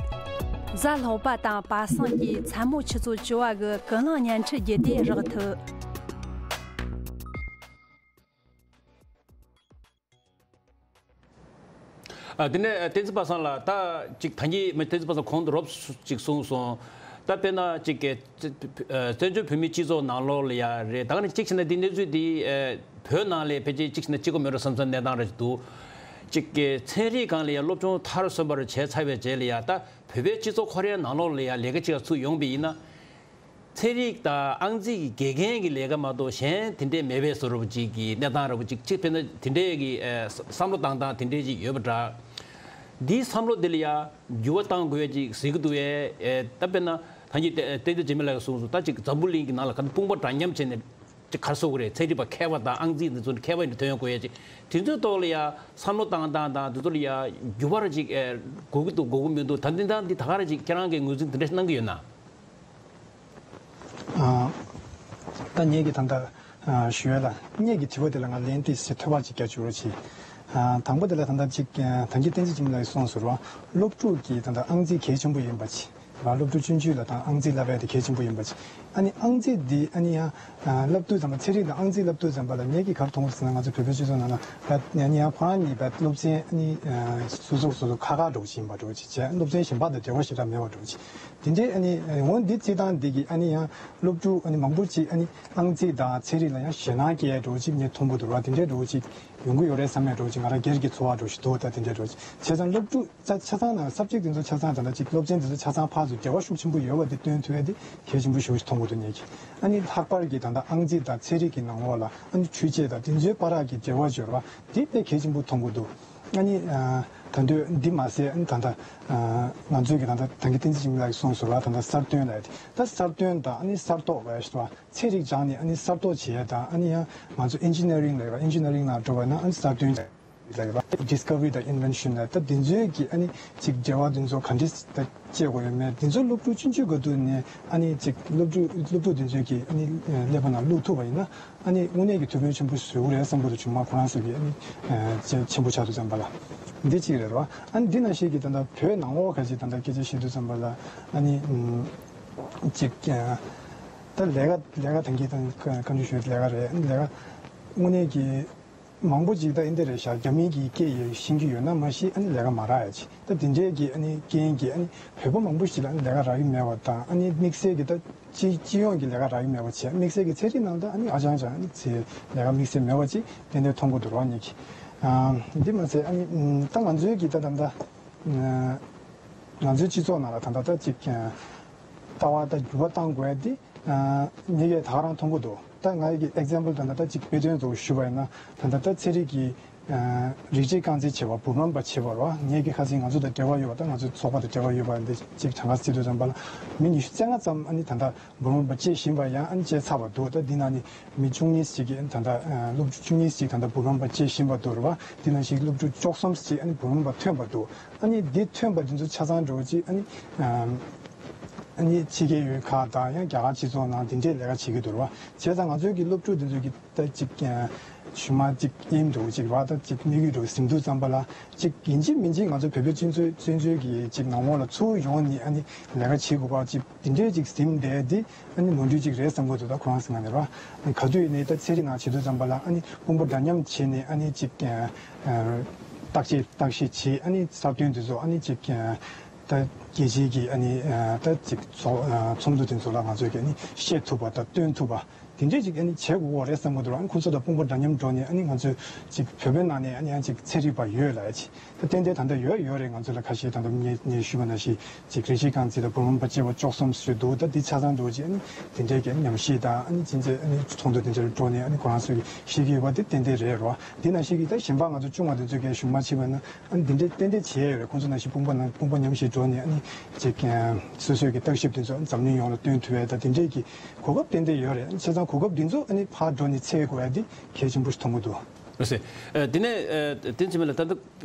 གཟའ་ལྷག་པ་དང་པ་སངས་ཀྱི་མཚན་མོ་ཆུ་ཚོད་བཅུ་པ་གི་ཀུན་གླེང་བརྙན་འཕྲིན་བརྒྱུད་དེ་རག་ཐུབ། ཨ་དེ་ནས་བསྟན་འཛིན་པ་སངས་ལགས། ད་ཅིག་ད་གིན་མི་བསྟན་འཛིན་པ་སངས་ཁོང་དུ་རོབ་ཅིག་གསུངས་སོང་། ད་དཔེར་ན་ཅིག་གི་བཙན་བྱོལ་བོད་མིའི་སྤྱི་ཚོགས་ནང་ལོགས་ལ་ཡ་རེད། ད་ག་ནས་གཅིག་བྱས་ན་འདི་གནས་ཚུལ་འདི་བོད་ནང་ལ་ཕལ་ཆེར་གཅིག་བྱས་ན་གཅིག་པ་མེད་འགྲོ་བསམ་བསམ་གནས་སྟངས་རེ་ཞིག་འདུག་གཅིག་གི་ཚན་རིག་སྒང་ལ་ཡ་སློབ་སྦྱོང་མཐར་སོན་པ་རེ་བྱས་ཚར་བའི་རྗེས་ལ་ཡ་ད་བོད་པའི་སྤྱི་ཚོགས་ཁོ་རའི་ནང་ལོགས་ལ་ཡ་ལས་ཀ་གཅིག་ལ་ཚུད་ཡོང་བ་ཡིན་ན། ཚན་རིག་དང་ཨང་རྩིས་ཀྱི་དགེ་རྒན་གྱི་ལས་ཀ་མ་གཏོགས་གཞན་དེ་འདྲའི་མེད་པའི་བཟོ་འདྲ་པོ་ཅིག་གི་གནས་སྟངས་འདྲ་པོ་ཅིག་ཅིག་དཔེར་ན་དེ་འདྲའི་གི་ཨ་བསམ་བློ་བཏང་སྟངས་དེ་འདྲའི་ཅིག་ཡོད་པ་འདྲ། འདིའི་བསམ་བློ་འདི་ལ་ཡ་འགྱུར་བ་གཏང་དགོས་ཡ་ཅིག་གཟིགས་ཀྱི་འདུག་ཨེ། ཨེ། ད་དཔེར་ན་ཐང་གི་བསྟན་འཛིན་འཇིགས་མེད་ལགས་ཀྱིས་གསུངས་སོང་། ད་ཅིག་འཛམ་བུ་གླིང་གི་ནང་ལ་ག་དུས་དཔུང་པ་འདྲ་མཉམ་བྱས་ནས་ཅིག་ག་རེ་ཟེར་དགོས་རེད། ཚན་རིག་པ་མཁས་པ་དང་ཨང་རྩིས་འདི་ཚོ་མཁས་པ་འདི་ཐོན་ཡོང་དགོས་ཡ་ཅིག་དེ་ཚོའི་ཐོག་ལ་ཡ་བསམ་བློ་བཏང་སྟངས་དང་དེ་ཚོ་ལ་ཡ་འགྱུར་བ་ར་ཅིག་ཨེ་དགོས་ཀྱི་འདུག་དགོས་ཀྱི་མི་འདུག་ད་འདི་དང་འདི་ད་ག་རེ་ཅིག་ཁྱེད་རང་གིས་ངོས་འཛིན་དེ་འདྲ་ཞིག་གནང་གི་ཡོད་ན། ཨ། ད་ངེད་ཀྱི་ད་ལྟ་ཨ་ཞུ་ཡ་ལ་ངེད་ཀྱི་དྲི་བ་དེ་ལ་ང་ལན་ཏིས་ཞེ་ཐོས་པ་ཅིག་རྒྱག་བཅུག་རོགས་གྱིས། ཨ། དང་པོ་དེ་ལ་ད་ལྟ་ཅིག་ཨ་ཐང་གི་བསྟན་འཛིན་འཇིགས་མེད་ལགས་ཀྱིས་གསུངས་སོང་ར། སློབ་ཕྲུག་གི་ད་ལྟ་ཨང་རྩིས་གལ་ཆེན་པོ་ཡིན་པ་ཅིག་ར། སློབ་ཕྲུག་ཆུང་ཆུང་ལ་ད་ཨང་རྩིས་བསླབ་ཡ་དེ་གལ་ཆེན་པོ་ཡིན་པ་ཅིག་ཨ་ནི་ཨང་རྩིས་འདི་ཨ་ནི་ཡང་ཨ་བསླབ་དུས་ཙམ་པ་ཚན་རིག་དང་ཨང་རྩིས་བསླབ་དུས་ཙམ་པ་ལ་ངེད་ཀྱིས་ག་རེ་མཐོང་གི་ཟེར་ན། ང་ཚོ་བོད་པའི་སྤྱི་ཚོགས་ནང་ལ་ད་ཨ་ནི་ཡང་ཁོ་རང་གཉིས་ད་སློབ་ཚན་ཨ་ནི་ཨ་སོ་སོ་སོ་སོ་ཁག་ཁག་འདྲ་བོ་ཞིག་ཡིན་པ་འདྲ་བོ་ཅིག་བྱས། སློབ་ཚན་གཞན་པ་དང་འབྲེལ་བ་ཞེ་དྲག་མེད་པ་འདྲ་བོ་ཅིག་དེ་འདྲའི་ཨ་ནི་འོ་འདི་རྩིས་སྟངས་འདི་གིས་ཨ་ནི་ཡང་སློབ་ཕྲུག་ཨ་ནི་མང་པོ་ཅིག་ཨ་ནི་ཨང་རྩིས་དང་ཚན་རིག་ལ་ཡང་ཞེད་སྣང་སྐྱེ་ཡ་འདྲ་བོ་ཅིག་ངས་མཐོང་གི་འདུག་ར། དེ་འདྲའི་འདྲ་བོ་ཅིག་ཡོང་གི་ཡོད་རེད་བསམ་ཡ་འདྲ་བོ་ཅིག་ང་རང་སྒེར་གྱི་ཚོར་བ་འདྲ་བོ་ཞིག་འདུག་ད་དེ་འདྲའི་འདྲ་བོ་ཅིག་བྱས་ཙང་སློབ་ཕྲུག་ཆ་ཆ་ཚང་ནང་སབ་ཇེག་དེ་ཚོ་ཆ་ཚང་ད་ལྟ་ཅིག་སློབ་ཚན་དེ་ཚོ་ཆ་ཚང་ཕར་ཚུར་འབྲེལ་བ་ཤུགས་ཆེན་པོ་ཡོད་པ་དེ་སྟོན་ཐུབ་ཡ་དེ་གལ་ཆེན་པོ་ཞེ་པོ་ཞིག་མཐོང་གི་འདུག་ངེད་ཀྱིས། ཨ་ནི་ལྷག་པར་གྱི་ད་ལྟ་ཨང་རྩིས་དང་ཚན་རིག་གི་ནང་ལོགས་ལ་ཨ་ནི་འཕྲུལ་ཆས་དང་དེ་ཚོའི་བར་གྱི་འབྲེལ་བ་སྦྱོར་བ་དེ་དཔེ་གལ་ཆེན་པོ་མཐོང་གི་འདུག་ཨ་ནི་ཨ་ད་འདོད་འདི་མ་ཟད་ཨ་ནི་ད་ལྟ་ཨ་ང་ཚོའི་གི་ད་ལྟ་ད་གིན་བསྟན་འཛིན་འཇིགས་མེད་ལགས་ཀྱིས་གསུངས་སོང་ར། ད་ལྟ་གསར་གཏོད་ལབ་ཡ་དེ། ད་གསར་གཏོད་དང་ཨ་ནི་གསར་རྟོགས་ལབ་ཡ་ཞིག་འདུག་བ། ཚན་རིག་སྦྱངས་ནས་ཨ་ནི་གསར་གཏོད་བྱེད་ཡ་དང་། ཨ་ནི་ཡང་ང་ཚོ་ཨིན་ཇི་ནི་ཡ་རིང་ལབ་ཡ། ཨིན་ཇི་ནི་ཡ་རིང་ནང་འགྲོ་བ་ན་ཨ་ནི་གསར་གཏོད་ལབ་ཡ། ཌིས་ཁ་བ་རི་དང་ཨིན་ཝེན་ཤན་ལབ་ཡ། ད་འདི་ཚོའི་གི་ཨ་ནི་ཅིག་འབྲེལ་བ་འདི་ཚོ་ག་འདྲས་ད་བཅད་དགོས་ཡོད་མེད། འདི་ཚོ་སློབ་ཕྲུག་ཆུང་ཆུང་སྒང་དུ་ནས་ཨ་ནི་ཅིག་སློབ་ཕྲུག་སློབ་ཕྲུག་འདི་ཚོའི་གི་ཨ་ནི་ཀླད་པ་ནང་བླུགས་ཐུབ་པ་ཡིན་ན་ཨ་ནི་དངོས་གནས་ཀྱི་ཐུགས་ཕན་ཆེན་པོ་བཟོ་གི་རེད་བསམ་གི་འདུག་ཆུང་མ་ཁོ་རང་ཚོ་གི་ཨ་ནི་ཆེ་ཆེན་པོ་ཆགས་དུས་ཙམ་པ་ལ་འདི་གཅིག་རེད་རོ། ཨ་ནི་འདི་ནང་བཞིན་གྱི་ད་ལྟ་བོད་ནང་ལོགས་ཁ་ཅིག་ད་ལྟ་སྐད་ཆ་བཤད་དུས་ཙམ་པ་ལ་ཨ་ནི་ཅིག་ད་ལས་ཀ་ལས་ཀ་ཐང་གི་དང་བཀའ་འདྲི་ཞུས་ལས་ཀ་རེད། ལས་ཀ་དངོས་གནས་ཀྱི་མང་པོ་ཅིག་ད་ཨིན་དེ་རེད་ཤག་རྒྱ་མིའི་གི་སྐད་ཡོད་ཤེས་ཀྱི་ཡོད་ན་མ་གཞི་ཨ་ནི་ལས་ཀ་མ་རག་ཡ་ཅིག་ད་དེ་འདྲའི་གི་ཨ་ནི་རྐྱེན་གྱིས་ཨ་ནི་བོད་པ་མང་པོ་ཞིག་ལ་ཨ་ནི་ལས་ཀ་རག་གི་མེད་པ་དང་། ཨ་ནི་དམིགས་བསལ་གྱི་ད་སྤྱི་སྤྱི་ཡོངས་ཀྱི་ལས་ཀ་རག་གི་མེད་པ་བྱས། དམིགས་བསལ་གྱི་ཚན་རིག་ནང་ད་ཨ་ནི་ཨ་ཅང་ཅང་ཨ་ནི་ཚེ་ལས་ཀ་དམིགས་བསལ་མེད་པ་ཅིག་དེ་འདྲའི་མཐོང་གི་འདུག་རོགས་གཉིས་ཀྱིས། ཨ་འདི་མ་ཟད་ཨ་ནི་ད་ང་ཚོའི་གི་ད་ད་ད་ང་ཚོའི་སྤྱི་ཚོགས་ནང་ལ་ད་ད་ད་ཅིག་ལྟ་བ་ད་འགྱུར་བ་གཏང་དགོས་ཡ་དེ་ངེད་ཀྱིས་ད་ག་རང་མཐོང་གི་འདུག་ད་ང་ཡི་གི་ཨེག་ཛམ་པལ་ད་ད་ད་ཅིག་དཔེ་དོན་ཚོ་ཞུ་བ་ཡིན་ན། ད་ད་ད་ཚན་རིག་གི་རིགས་གཅིག་རྐང་འཛིན་བྱེད་པ་འབུམ་རམས་པ་བྱེད་པ་རོ། ངེད་ཀྱི་ཁ་སང་ང་ཚོ་དང་འབྲེལ་བ་ཡོད་པ་དང་ང་ཚོའི་ཚོགས་པ་དང་འབྲེལ་བ་ཡོད་པ་འདི་གཅིག་གྲངས་ཀ་བརྩི་དུས་ཙམ་པ་ལ་མི་ཉི་ཤུ་རྩ་ལྔ་ཙམ་ཨ་ནི་ད་ལྟ་འབུམ་རམས་པ་བྱེད་བཞིན་པ་ཡང་ཨ་ནི་བྱས་ཚར་བ་འདུག་ད་འདི་ནང་ནས་མི་བཅུ་གཉིས་ཅིག་གིས་ད་ལྟ་སློབ་ཕྲུག་བཅུ་གཉིས་ཅིག་ད་ལྟ་འབུམ་རམས་པ་བྱེད་བཞིན་པ་འདུག་རེད་བ། འདི་ནང་བཞིན་སློབ་ཕྲུག་བཅུ་གསུམ་ཅིག་ཨ་ནི་འབུམ་རམས་པ་ཐོན་པ་འདུག་ཨ་ནི་འདི་ཐོན་པ་འདི་ཚོ་ཆ་ཚང་འགྲོ་ཅིག་ཨ་ནི་ཨ་ནི་ཕྱི་རྒྱལ་ཡུལ་ཁག་དང་ཡང་རྒྱ་གར་སྤྱི་ཚོགས་ནང་འདི་འདྲའི་ལས་ཀ་བྱེད་ཀྱི་འདུག་རེད་བ། བྱས་ཙང་ང་ཚོའི་གི་སློབ་ཕྲུག་འདི་ཚོ་གི་ད་ཅིག་ཨ་གཞུག་མ་ཅིག་ཨེམ་འདྲ་བོ་ཅིག་རེད་བ། ད་ཅིག་དམིགས་ཡུལ་འདྲ་བོ་ཟིན་དུས་ཙམ་པ་ལ་ཅིག་ཡིན་གཅིག་མིན་གཅིག་ང་ཚོ་བོད་པའི་སྤྱི་ཚོགས་སྤྱི་ཚོགས་ཀྱི་ཅིག་ནང་ལོགས་ལ་ཚུར་ཡོང་ནས་ཨ་ནི་ལས་ཀ་བྱེད་དགོས་པ་ཅིག་འདི་འདྲའི་ཅིག་ཟིན་བསྡད་དེ་ཨ་ནི་ནོར་འཁྲུལ་ཅིག་རེད་བསམ་གྱི་འདུག་ད་ཁོ་རང་ཟེར་ང་ནས་རེད་བ། ག་དུས་ཡིན་ནའི་ད་ཚན་རིག་ནང་བྱེད་དུས་ཙམ་པ་ལ་ཨ་ནི་དཔུང་པ་འདྲ་མཉམ་བྱས་ནས་ཨ་ནི་ཅིག་ཨ་བརྟག་དཔྱད་བརྟག་ཞིབ་བྱས། ཨ་ནི་གསར་གཏོད་འདི་ཚོ་ཨ་ནི་ཅིག་ཨ་ད་རྒྱལ་སྤྱིའི་གི་ཨ་ནི་ཨ་ད་ཅིག་ཚོགས་ཨ་ཚོགས་འདུ་འདི་ཚོ་ལ་ང་ཚོས་ཀྱི་ཨ་ནི་བཤད་ཐུབ་པ་དང་སྟོན་ཐུབ་པ་དེ་འདྲས་ཅིག་ཨ་ནི་བྱེད་དགོས་རེད་བསམ་གྱི་འདུག་ཨ་ནི་ཁོང་ཚོ་དང་དཔུང་པ་འདྲ་མཉམ་འགྲོ་ནས་ཨ་ནི་ང་ཚོས་ཅིག་བོད་པའི་ནང་ནས་ཨ་ནི་ཡང་ཅིག་ཚན་རིག་པ་ཡོད་ལབ་ཡ་ཅིག་ད་ཏན་ཏན་ད་ལྟ་ཡོད་ཡོད་རེད། ང་ཚོ་ལ་ཁ་ཤས་ད་ལྟ་ངས་ངས་ཞུས་པ་ནང་བཞིན་ཅིག་རིགས་གཅིག་རྐང་འཛིན་དང་འབུམ་རམས་པ་བཅས་པ་བཅུ་གསུམ་ཞིག་འདུག་ད་འདི་ཆ་ཚང་འདུག་ཅིག་ཨ་ནི་དེ་འདྲའི་གི་ཉམས་ཞིབ་དང་ཨ་ནི་ཅི་མཛད་ཨ་ནི་ཚོགས་འདུ་དེ་འདྲར་འགྲོ་ནས་ཨ་ནི་ཁོ་རང་ཚོས་ཤེས་ཀྱི་ཡོད་པ་དེ་ཏན་ཏན་རེད་རོ། འདི་ནང་བཞིན་གྱི་ད་གཞན་པ་ང་ཚོ་ཆུང་བ་དེ་ཚོས་གས་ཞུ་མ་བྱས་པ་ན་ཨ་ནི་འདི་འདྲའི་ཏན་ཏན་བྱས་ཡོད་རེད། ཁོང་ཚོ་ནང་བཞིན་དཔུང་པ་ནང་དཔུང་པ་མཉམ་གཤིབ་འགྲོ་ནས་ཨ་ནི་ཅིག་སོ་སོའི་གི་བརྟག་ཞིབ་དེ་ཚོ་འཛམ་གླིང་ཡོངས་ལ་སྟོན་ཐུབ་ཡ་ད་དེ་འདྲའི་གི་གོ་སྐབས་ཏན་ཏན་ཡོད་རེད། བྱས་ཙང་གོ་སྐབས་འདི་ཚོ་ཨ་ནི་ཕར་འགྲོ་ནས་འཚོལ་དགོས་ཡ་འདི་གལ་ཆེན་པོ་ཞིག་མཐོང་གི་འདུག་ལགས་སེ། ཨ་དེ་ནས་ཨ་བསྟན་འཛིན་འཇིགས་མེད་ལགས། ད་ལྟ་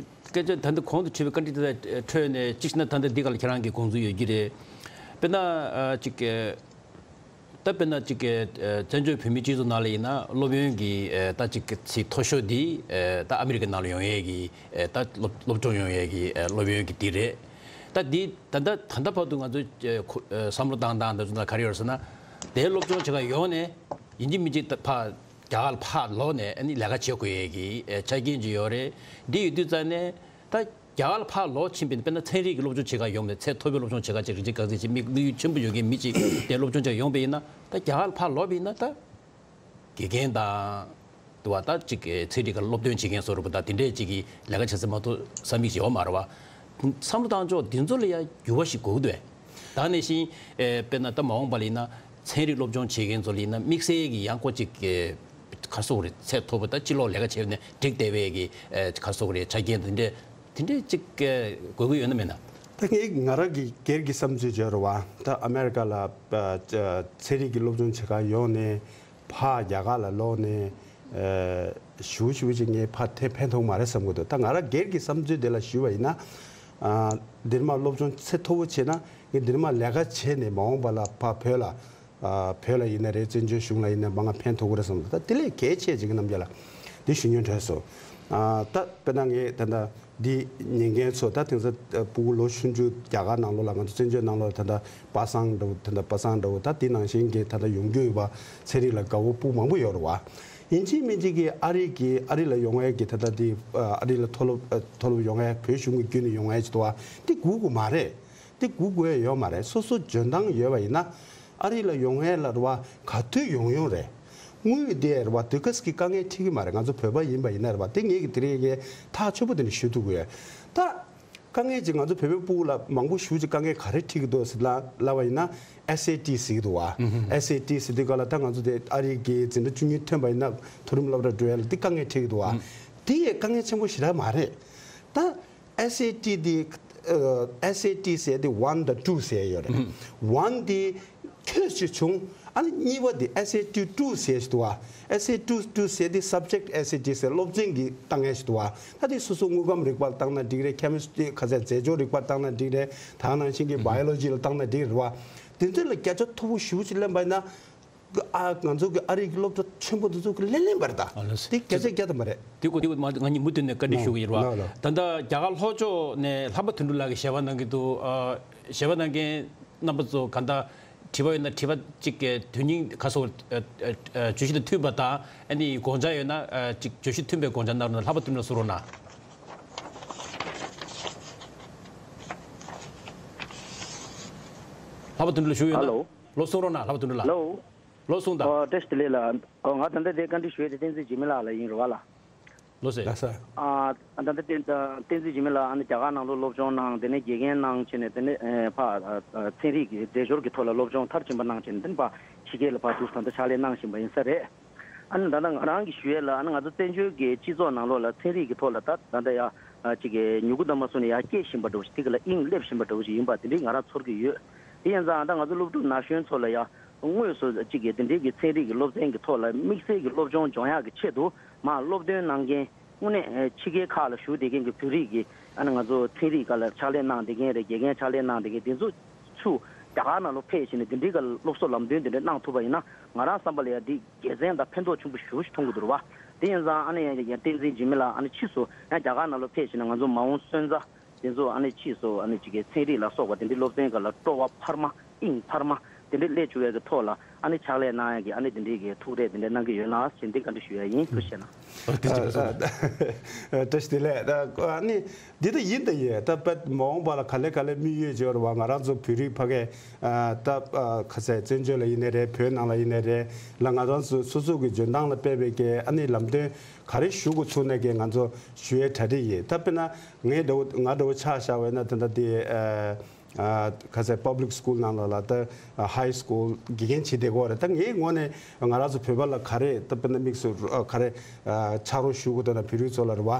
སྐད་ཆ་ད་ལྟ་གོང་དུ་དྲིས་པའི་བཀའ་འདྲི་དེ་དག་འཕྲོས་ནས་གཅིག་བྱས་ན་ད་ལྟ་འདི་ག་ལ་ཁྱེད་རང་གི་དགོངས་ཚུལ་ཡོད་ཀྱི་རེད། དཔེར་ན་ཨ་ཅིག་ཨ་ད་དཔེར་ན་ཅིག་ཨ་བཙན་བྱོལ་བོད་མིའི་སྤྱི་ཚོགས་ནང་ལ་ཡིན་ན་སློབ་ཡོན་གྱི་ཨ་ད་ཅིག་ཚིག་མཐོ་ཤོས་འདི་ཨ་ད་ཨ་མི་རི་ཀའི་ནང་ལ་ཡོང་ཡས་ཀྱི་ཨ་ད་སློབ་སློབ་སྦྱོང་ཡོང་ཡས་ཀྱི་ཨ་སློབ་ཡོན་གྱི་འདི་རེད། ད་འདི་ད་ལྟ་ད་ལྟ་བར་དུ་ང་ཚོས་ཨ་ཁོ་ཨ་བསམ་བློ་བཏང་སྟངས་འདི་ཚོ་ལ་ག་རེ་ཡོད་ཟེར་ན། དེའི་སློབ་སྦྱོང་བྱེད་གར་ཡོང་ནས་ཡིན་གཅིག་མིན་གཅིག་ད་ཕར་རྒྱ་གར་ལ་ཕར་ལོག་ནས་ཨ་ནི་ལས་ཀ་བྱེད་དགོས་ཡས་ཀྱི་ཨེ་ཆ་རྐྱེན་ཅིག་ཡོད་རེད། འདི་ཡོད་དུས་ཙང་ནས་ད་རྒྱ་གར་ལ་ཕར་ལོག་ཕྱིན་པའི་དཔེར་ན་ཚན་རིག་གི་སློབ་སྦྱོང་བྱེད་གར་ཡོང་བའི་ཚད་མཐོ་པོའི་སློབ་སྦྱོང་བྱེད་གར་ཅིག་རིགས་གཅིག་རྐང་འཛིན་ཅིག་དམིགས་དམིགས་ཡུལ་ཆེན་པོ་ཡོད་མཁན་མི་ཅིག་དེ་སློབ་སྦྱོང་བྱེད་ཡོང་པ་ཡིན་ན། ད་རྒྱ་གར་ལ་ཕར་ལོག་པ་ཡིན་ན་ད་དགེ་རྒན་དང་དུ་བ་ད་ཅིག་ཚན་རིག་གི་སློབ་སྟོན་བྱེད་མཁན་བཟོ་འདྲ་པོ་ད་དེ་འདྲས་ཅིག་གི་ལས་ཀ་བྱེད་ས་མ་གཏོགས་ས་མིག་ཅིག་ཡོད་མ་རེད་བ། བསམ་བློ་བཏང་ཕྱོགས་འདི་ཚོ་ལ་ཡང་འགྱུར་བ་ཞིག་དགོས་ཀྱི་འདུག་ད་ནང་བཞིན་ཨེ་དཔེར་ན་ད་མ་འོངས་པ་ལ་ཡིན་ན་ཚན་རིག་སློབ་སྦྱོང་བྱེད་མཁན་ཚོ་ལ་ཡིན་ན་དམིགས་བསལ་གྱི་ཡང་ཁོ་ཅིག་ཨེ་ག་རེ་ཟེར་དགོས་རེད། ཚད་མཐོ་པོ་ད་སྤྱི་ལོགས་ལས་ཀ་བྱས་ནས་འགྲིག་བསྡད་པའི་གི་ཨེ་ག་རེ་ཟེར་དགོས་རེད། ཆ་རྐྱེན་དེ་འདྲས་ དེ་འདྲའི་གཅིག་དགོས་ཀྱི་ཡོད་ན་མེད་ན། ད་ངས་ང་རང་གི་སྒེར་གྱི་བསམ་ཚུལ་བརྗོད་རེད་བ། ད་ཨ་མེ་རི་ཀ་ལ་ཚན་རིག་གི་སློབ་སྦྱོང་བྱེད་གར་ཡོང་ནས་ཕར་རྒྱ་གར་ལ་ལོག་ནས་ཞུ་ཞུ་ཅིག་ངས་ཕར་དེ་ཕན་ཐོགས་མ་རེད་བསམ་གྱི་འདུག་ད་ང་རང་སྒེར་གྱི་བསམ་ཚུལ་དེ་ལ་ཞུས་པ་ཡིན་ན། འདིར་མ་སློབ་སྦྱོང་ཚད་མཐོ་བོ་བྱས་ན་ངས་འདིར་མ་ལས་ཀ་བྱས་ནས་མ་འོངས་པ་ལ་ཕར་བོད་ལ། ཨ་བོད་ལ་ཡིན་ན་རེད། བཙན་བྱོལ་གཞུང་ལ་ཡིན་ན་མ་ང་ཕན་ཐོགས་ཀྱི་རེད་བསམ་སོང་། ད་དེ་ལས་གལ་ཆེ་ཅིག་གི་རྣམ་རྒྱལ་ལ་འདི་ཞུ་སྙིང་འདོད་སོང་། ཨ་ད་དཔེར་ན་ངས་ད་ལྟ་འདི་ཉན་མཁན་ཚོ་ད་དེང་སང་ཕྲུ་གུ་ལོ་ཆུང་ཆུང་རྒྱ་གར་ནང་ལོགས་ལ་ང་ཚོ་བཙན་བྱོལ་ནང་ལོགས་ད་ལྟ་པ་སངས་འདྲ་བོ་ད་ལྟ་པ་སངས་འདྲ་བོ་ད་དེ་ནང་བཞིན་གྱི་ད་ལྟ་ཡོང་རྒྱུ་ཡོད་པ་ཚན་རིག་ལ་དགའ་བོ་ཕྲུ་གུ་མང་པོ་ཡོད་རེད་བ། ཡིན་གཅིག་མིན་གཅིག་གི་ཨ་རི་གི་ཨ་རི་ལ་ཡོང་ཡས་ཀྱི་ད་ལྟ་དེ་ཨ་རི་ལ་མཐོ་སློབ་མཐོ་སློབ་ཡོང་ཡས་བོད་གཞུང་གི་བརྒྱུད་ནས་ཡོང་ཡས་ཅིག་འདུག་བ། དེ་དགོས་ཀྱི་མ་རེད། དེ་དགོས་དགོས་ཡ་ཡོད་མ་རེད། སོ་སོ་འཇོན་ཐང་ཡོད་པ་ཡིན་ན་ཨ་རི་ལ་ཡོང་ཡས་ལ་རེད་བ་ག་དུས་ཡོང་ཡོང་རེད། དངུལ་དེ་རེད་བ་དུས་སྐབས་ཀྱི་དཀའ་ངལ་འཕྲད་ཀྱི་མ་རེད། ང་ཚོ་བོད་པ་ཡིན་པ་ཡིན་ན་རེད་བ། དེ་ངས་ཀྱི་དེ་རིང་ངས་ཐག་ཆོད་པོ་དེ་འདྲ་ཞུ་ཐུབ་ཀྱི་ཡོད། ད་དཀའ་ངལ་ཅིག་ང་ཚོ་བོད་པའི་ཕྲུ་གུ་ལ་མང་པོ་ཞེ་ཅིག་དཀའ་ངལ་ག་རེ་འཕྲད་ཀྱི་འདུག་ཟེར་ལབ་ལབ་པ་ཡིན་ན་ཨེས་ཨེ་ཊི་ཟེར་གྱི་འདུག་བ། ཨེས་ཨེ་ཊི་ཟེར་དུས་སྐབས་ལ་ད་ང་ཚོ་དེ་ཨ་རི་གི་འཛིན་གྲྭ་བཅུ་གཉིས་ཐོན་པ་ཡིན་ན་མཐོ་རིམ་སློབ་གྲྭ་འགྲོ་ཡ་ལ་དེ་དཀའ་ངལ་འཕྲད་ཀྱི་འདུག་བ། དེ་ཡི་དཀའ་ངལ་ཆེན་པོ་ཞེ་དྲག་མ་རེད། ད་ཨེས་ཨེ་ཊི་དེ་ཨ་ཨེས་ཨེ་ཊི་ཟེར་དེ་ཝན་དང་ཊུ་ཟེར་ཡོད་རེད། ཝན་དེ་ཐོས་ཅིག་བྱུང་། ཨ་ནི་གཉིས་པ་དེ་ཨེས་ཨེ་ཊི་ཊུ་ཟེར་ཞིག་འདུག་བ། ཨེས་ཨེ་ཊི་ཊུ་ཟེར་དེ་སབ་ཇེག་ཊི་ཨེས་ཨེ་ཊི་ཟེར་སློབ་ཚན་གྱི་ལྟ་ངན་ཞིག་འདུག་བ། ད་དེ་སོ་སོ་དངོས་ཁམས་རིག་པ་ལ་བཏང་ན་འགྲིག་རེད། ཁེ་མི་སི་ཊི་ཁ་ཟས་རྫས་སྦྱོར་རིག་པ་ལ་བཏང་ན་འགྲིག་རེད། ད་ནང་བཞིན་གྱི་བྷ་ཡོ་ལོ་ཇི་ལ་བཏང་ན་འགྲིག་རེད་བ། དེ་ཚོ་ལ་བརྒྱ་ཆ་མཐོ་པོ་ཞེ་ཅིག་ལེན་པ་ཡིན་ན། ཨ་ང་ཚོ་གི་ཨ་རི་གི་སློབ་གྲྭ་ཆེན་པོ་འདི་ཚོ་གི་ལེན་ལེན་པ་རེད་ད། ཨ་ལགས་སོ། དེ་བརྒྱ་ཆ་བརྒྱ་ཐམ་པ་རེད། དེ་གོ་དེ་གོ་མ་ང་གཉིས་མུ་མཐུད་ནས་བཀའ་འདྲི་ཞུ་གི་ཡིན་རེད་བ། ལགས་ལགས། ད་ལྟ་རྒྱ་གར་ལྷོ་ཕྱོགས་ནས་ལྷག་པ་དོན་གྲུབ་ལགས་ཀྱིས་ཞལ་པར་གནང་གི་འདུག་ཨ་ཞལ་པར་གནང་མཁན་རྣམ་པ་ཚོ་གང་ལྟར་དྲི་བ་ཡོད་ན་དྲི་བ་གཅིག་གི་དོན་སྙིང་ག་སོ་ཨ་ཨ་ཨ་བརྗོད་གཞི་དང་མཐུན་པ་དང་ཨ་ནི་དགོངས་འཆར་ཡོད་ན་ཨ་གཅིག་བརྗོད་གཞི་མཐུན་པའི་དགོངས་འཆར་གནང་རོགས་གནང་། ལྷག་པ་དོན་གྲུབ་ལགས་གསུང་རོགས་གནང་། ལྷག་པ་དོན་གྲུབ་ལགས་བཞུགས་ཡོད་ན། ཧེ་ལོ། ལོ་གསུང་རོགས་གནང་། ལྷག་པ་དོན་གྲུབ་ལགས། ཧེ་ལོ། ལོ་གསུངས་དང་། ཨོ་བཀྲ་ཤིས་བདེ་ལེགས་ལགས། ཨོ་ང་ད་ལྟ་དེ་བཀའ་འདྲི་ཞུ་ཡས་དེ་བསྟན་འཛིན་འཇིགས་མེད་ལགས་ལ་ཡིན་རེད་བ་ལགས། ལགས་སོ། ལགས་སོ། ཨ་ད་ལྟ་བསྟན་བསྟན་འཛིན་འཇིགས་མེད་ལགས་ཨ་ནི་རྒྱ་གར་ནང་ལོགས་སློབ་སྦྱོང་གནང་དེ་ནས་དགེ་རྒན་གནང་བྱས་ནས་དེ་ནས་ཨེ་ཕ་ཨ་ཨ་ཚན་རིག་གི་འཛད་སྦྱོར་གྱི་ཐོག་ལ་སློབ་སྦྱོང་མཐར་ཕྱིན་པ་གནང་བྱས་ནས་དེ་ནས་ཕ་ཕྱི་རྒྱལ་ལ་ཕར་འདུག་ད་ལྟ་ཕྱག་ལས་གནང་བཞིན་པ་ཡིན་ས་རེད། ཨ་ནི་ད་ལྟ་ང་རང་གིས་ཞུ་ཡས་ལ་ཨ་ནི་ང་ཚོ་བཙན་བྱོལ་གྱི་སྤྱི་ཚོགས་ནང་ལོགས་ལ་ཚན་རིག་གི་ཐོག་ལ་ད་ད་ལྟ་ཡ་ཨ་ཅིག་གི་མྱུ་གུ་དང་མ་སོང་ནས་ཡར་སྐྱེ་བཞིན་པ་འདྲ་བོ་ཞིག་དེ་ག་ལ་དབྱིངས་སླེབས་བཞིན་པ་འདྲ་བོ་ཞིག་ཡིན་པ་དེ་འདྲའི་ང་རང་ཚོར་གྱི་ཡོད། དེ་ཡིན་ཙང་ད་ང་ཚོ་སློབ་ཕྲུག་ན་གཞོན་ཚོ་ལ་ཡ། དངོས་སུ་གཅིག་གིས་དེ་འདྲའི་གི་ཚན་རིག་གི་སློབ་ཚན་གྱི་ཐོག་ལ་དམིགས་བསལ་གྱི་སློབ་སྦྱོང་སྦྱོང་ཡག་གི་ཆེད་དུ་མར་སློབ་སྟོན་གནང་མཁན་དངོས་གནས་ཕྱི་རྒྱལ་ཁག་ལ་བཞུགས་བསྡད་མཁན་གྱི་བོད་རིགས་ཀྱི་ཨ་ནི་ང་ཚོ་ཚན་རིག་སྒང་ལ་ཕྱག་ལས་གནང་བསྡད་མཁན་རེད། དགེ་རྒན་ཕྱག་ལས་གནང་བསྡད་མཁན་དེ་ཚོ་ཚུར་རྒྱ་གར་ནང་ལ་ཕེབས་བྱས་ནས་དེ་འདྲའི་སྒང་ལ་སློབ་གསོ་ལམ་སྟོན་དེ་འདྲ་གནང་ཐུབ་པ་ཡིན་ན་ང་རང་བསམ་པ་ལ་ཡ་འདི་དགེ་མཚན་དང་ཕན་ཐོགས་ཆེན་པོ་ཞེ་པོ་ཞིག་མཐོང་གི་འདུག་རེད་བ། དེ་ཡིན་ཙང་ཨ་ནི་ཡ་ཡ་བསྟན་འཛིན་འཇིགས་མེད་ལགས་ཨ་ནི་ཕྱིས་སུ་ཡང་རྒྱ་གར་ནང་ལ་ཕེབས་བྱས་ནས་ང་ཚོ་མ་འོངས་སོན་རྩ། དེ་ཚོ་ཨ་ནི་ཕྱིས་སུ་ཨ་ནི་ཅིག་གི་ཚན་རིག་ལ་སོགས་པ་དེ་འདྲའི་སློབ་ཚན་སྒང་ལ་སྤྲོ་བ་འཕར་མ་དབྱིངས་འཕར་མ་དེ་འདྲའི་སླེབས་བཅུག་ཡག་གི་ཐོག་ལ་ཨ་ནི་ཕྱག་ལས་གནང་ཡག་གི་ཨ་ནི་དེ་འདྲའི་གི་ཐུགས་རེ་དེ་འདྲ་གནང་གི་ཡོད་ན་ཞེས་འདི་བཀའ་འདྲི་ཞུ་ཡག་ཡིན། ཐུགས་རྗེ་ཆེ་གནང་། ཨོ་དེ་ཅིག་གསུངས་དང་། བཀྲ་ཤིས་བདེ་ལེགས། ད་ཨ་ནི་འདི་ད་ཡིན་ད་ཡིན་ད་དཔེ་མ་འོངས་པ་ལ་ག་ལེ་ག་ལེ་དམིགས་ཡུལ་བརྗོད་རེད་བ། ང་རང་ཚོ་བོད་རིགས་ཕ་གི་ད་ཁ་ཚ་བཙན་བྱོལ་ལ་ཡིན་ནའི་རེད། བོད་ནང་ལ་ཡིན་ནའི་རེད་ལ་ང་རང་ཚོ་སོ་སོ་གི་འཇོན་ཐང་ལ་དཔག་པའི་གི་ཨ་ནི་ལམ་སྟོན་ག་རེ་ཞུ་དགོས་ཚུལ་ནས་གི་ང་ཚོ་ཞུ་ཡག་གྲ་སྒྲིག་ཡིན། ད་དཔེར་ན་ངའི་འདྲ་བོ་ང་འདྲ་བོ་ཆ་བཞག་པ་ཡིན་ན་ད་ལྟ་དེ་ཨ་ཁ་ཚ་པབ་ལིག་སི་ཀུལ་ནང་ལ་ལ་ད་ཧའི་སི་ཀུལ་དགེ་རྒན་བྱེད་བསྡད་ཀྱི་ཡོད་རེད། ད་ངའི་ངོས་ནས་ང་རང་ཚོ་བོད་པ་ལ་ག་རེ་ད་དཔེར་ན་དམིགས་སུ་ག་རེ་ཕྱག་རོགས་ཞུ་དགོས་འདུག་ན་བོད་རིགས་ཚོ་ལ་རེད་བ།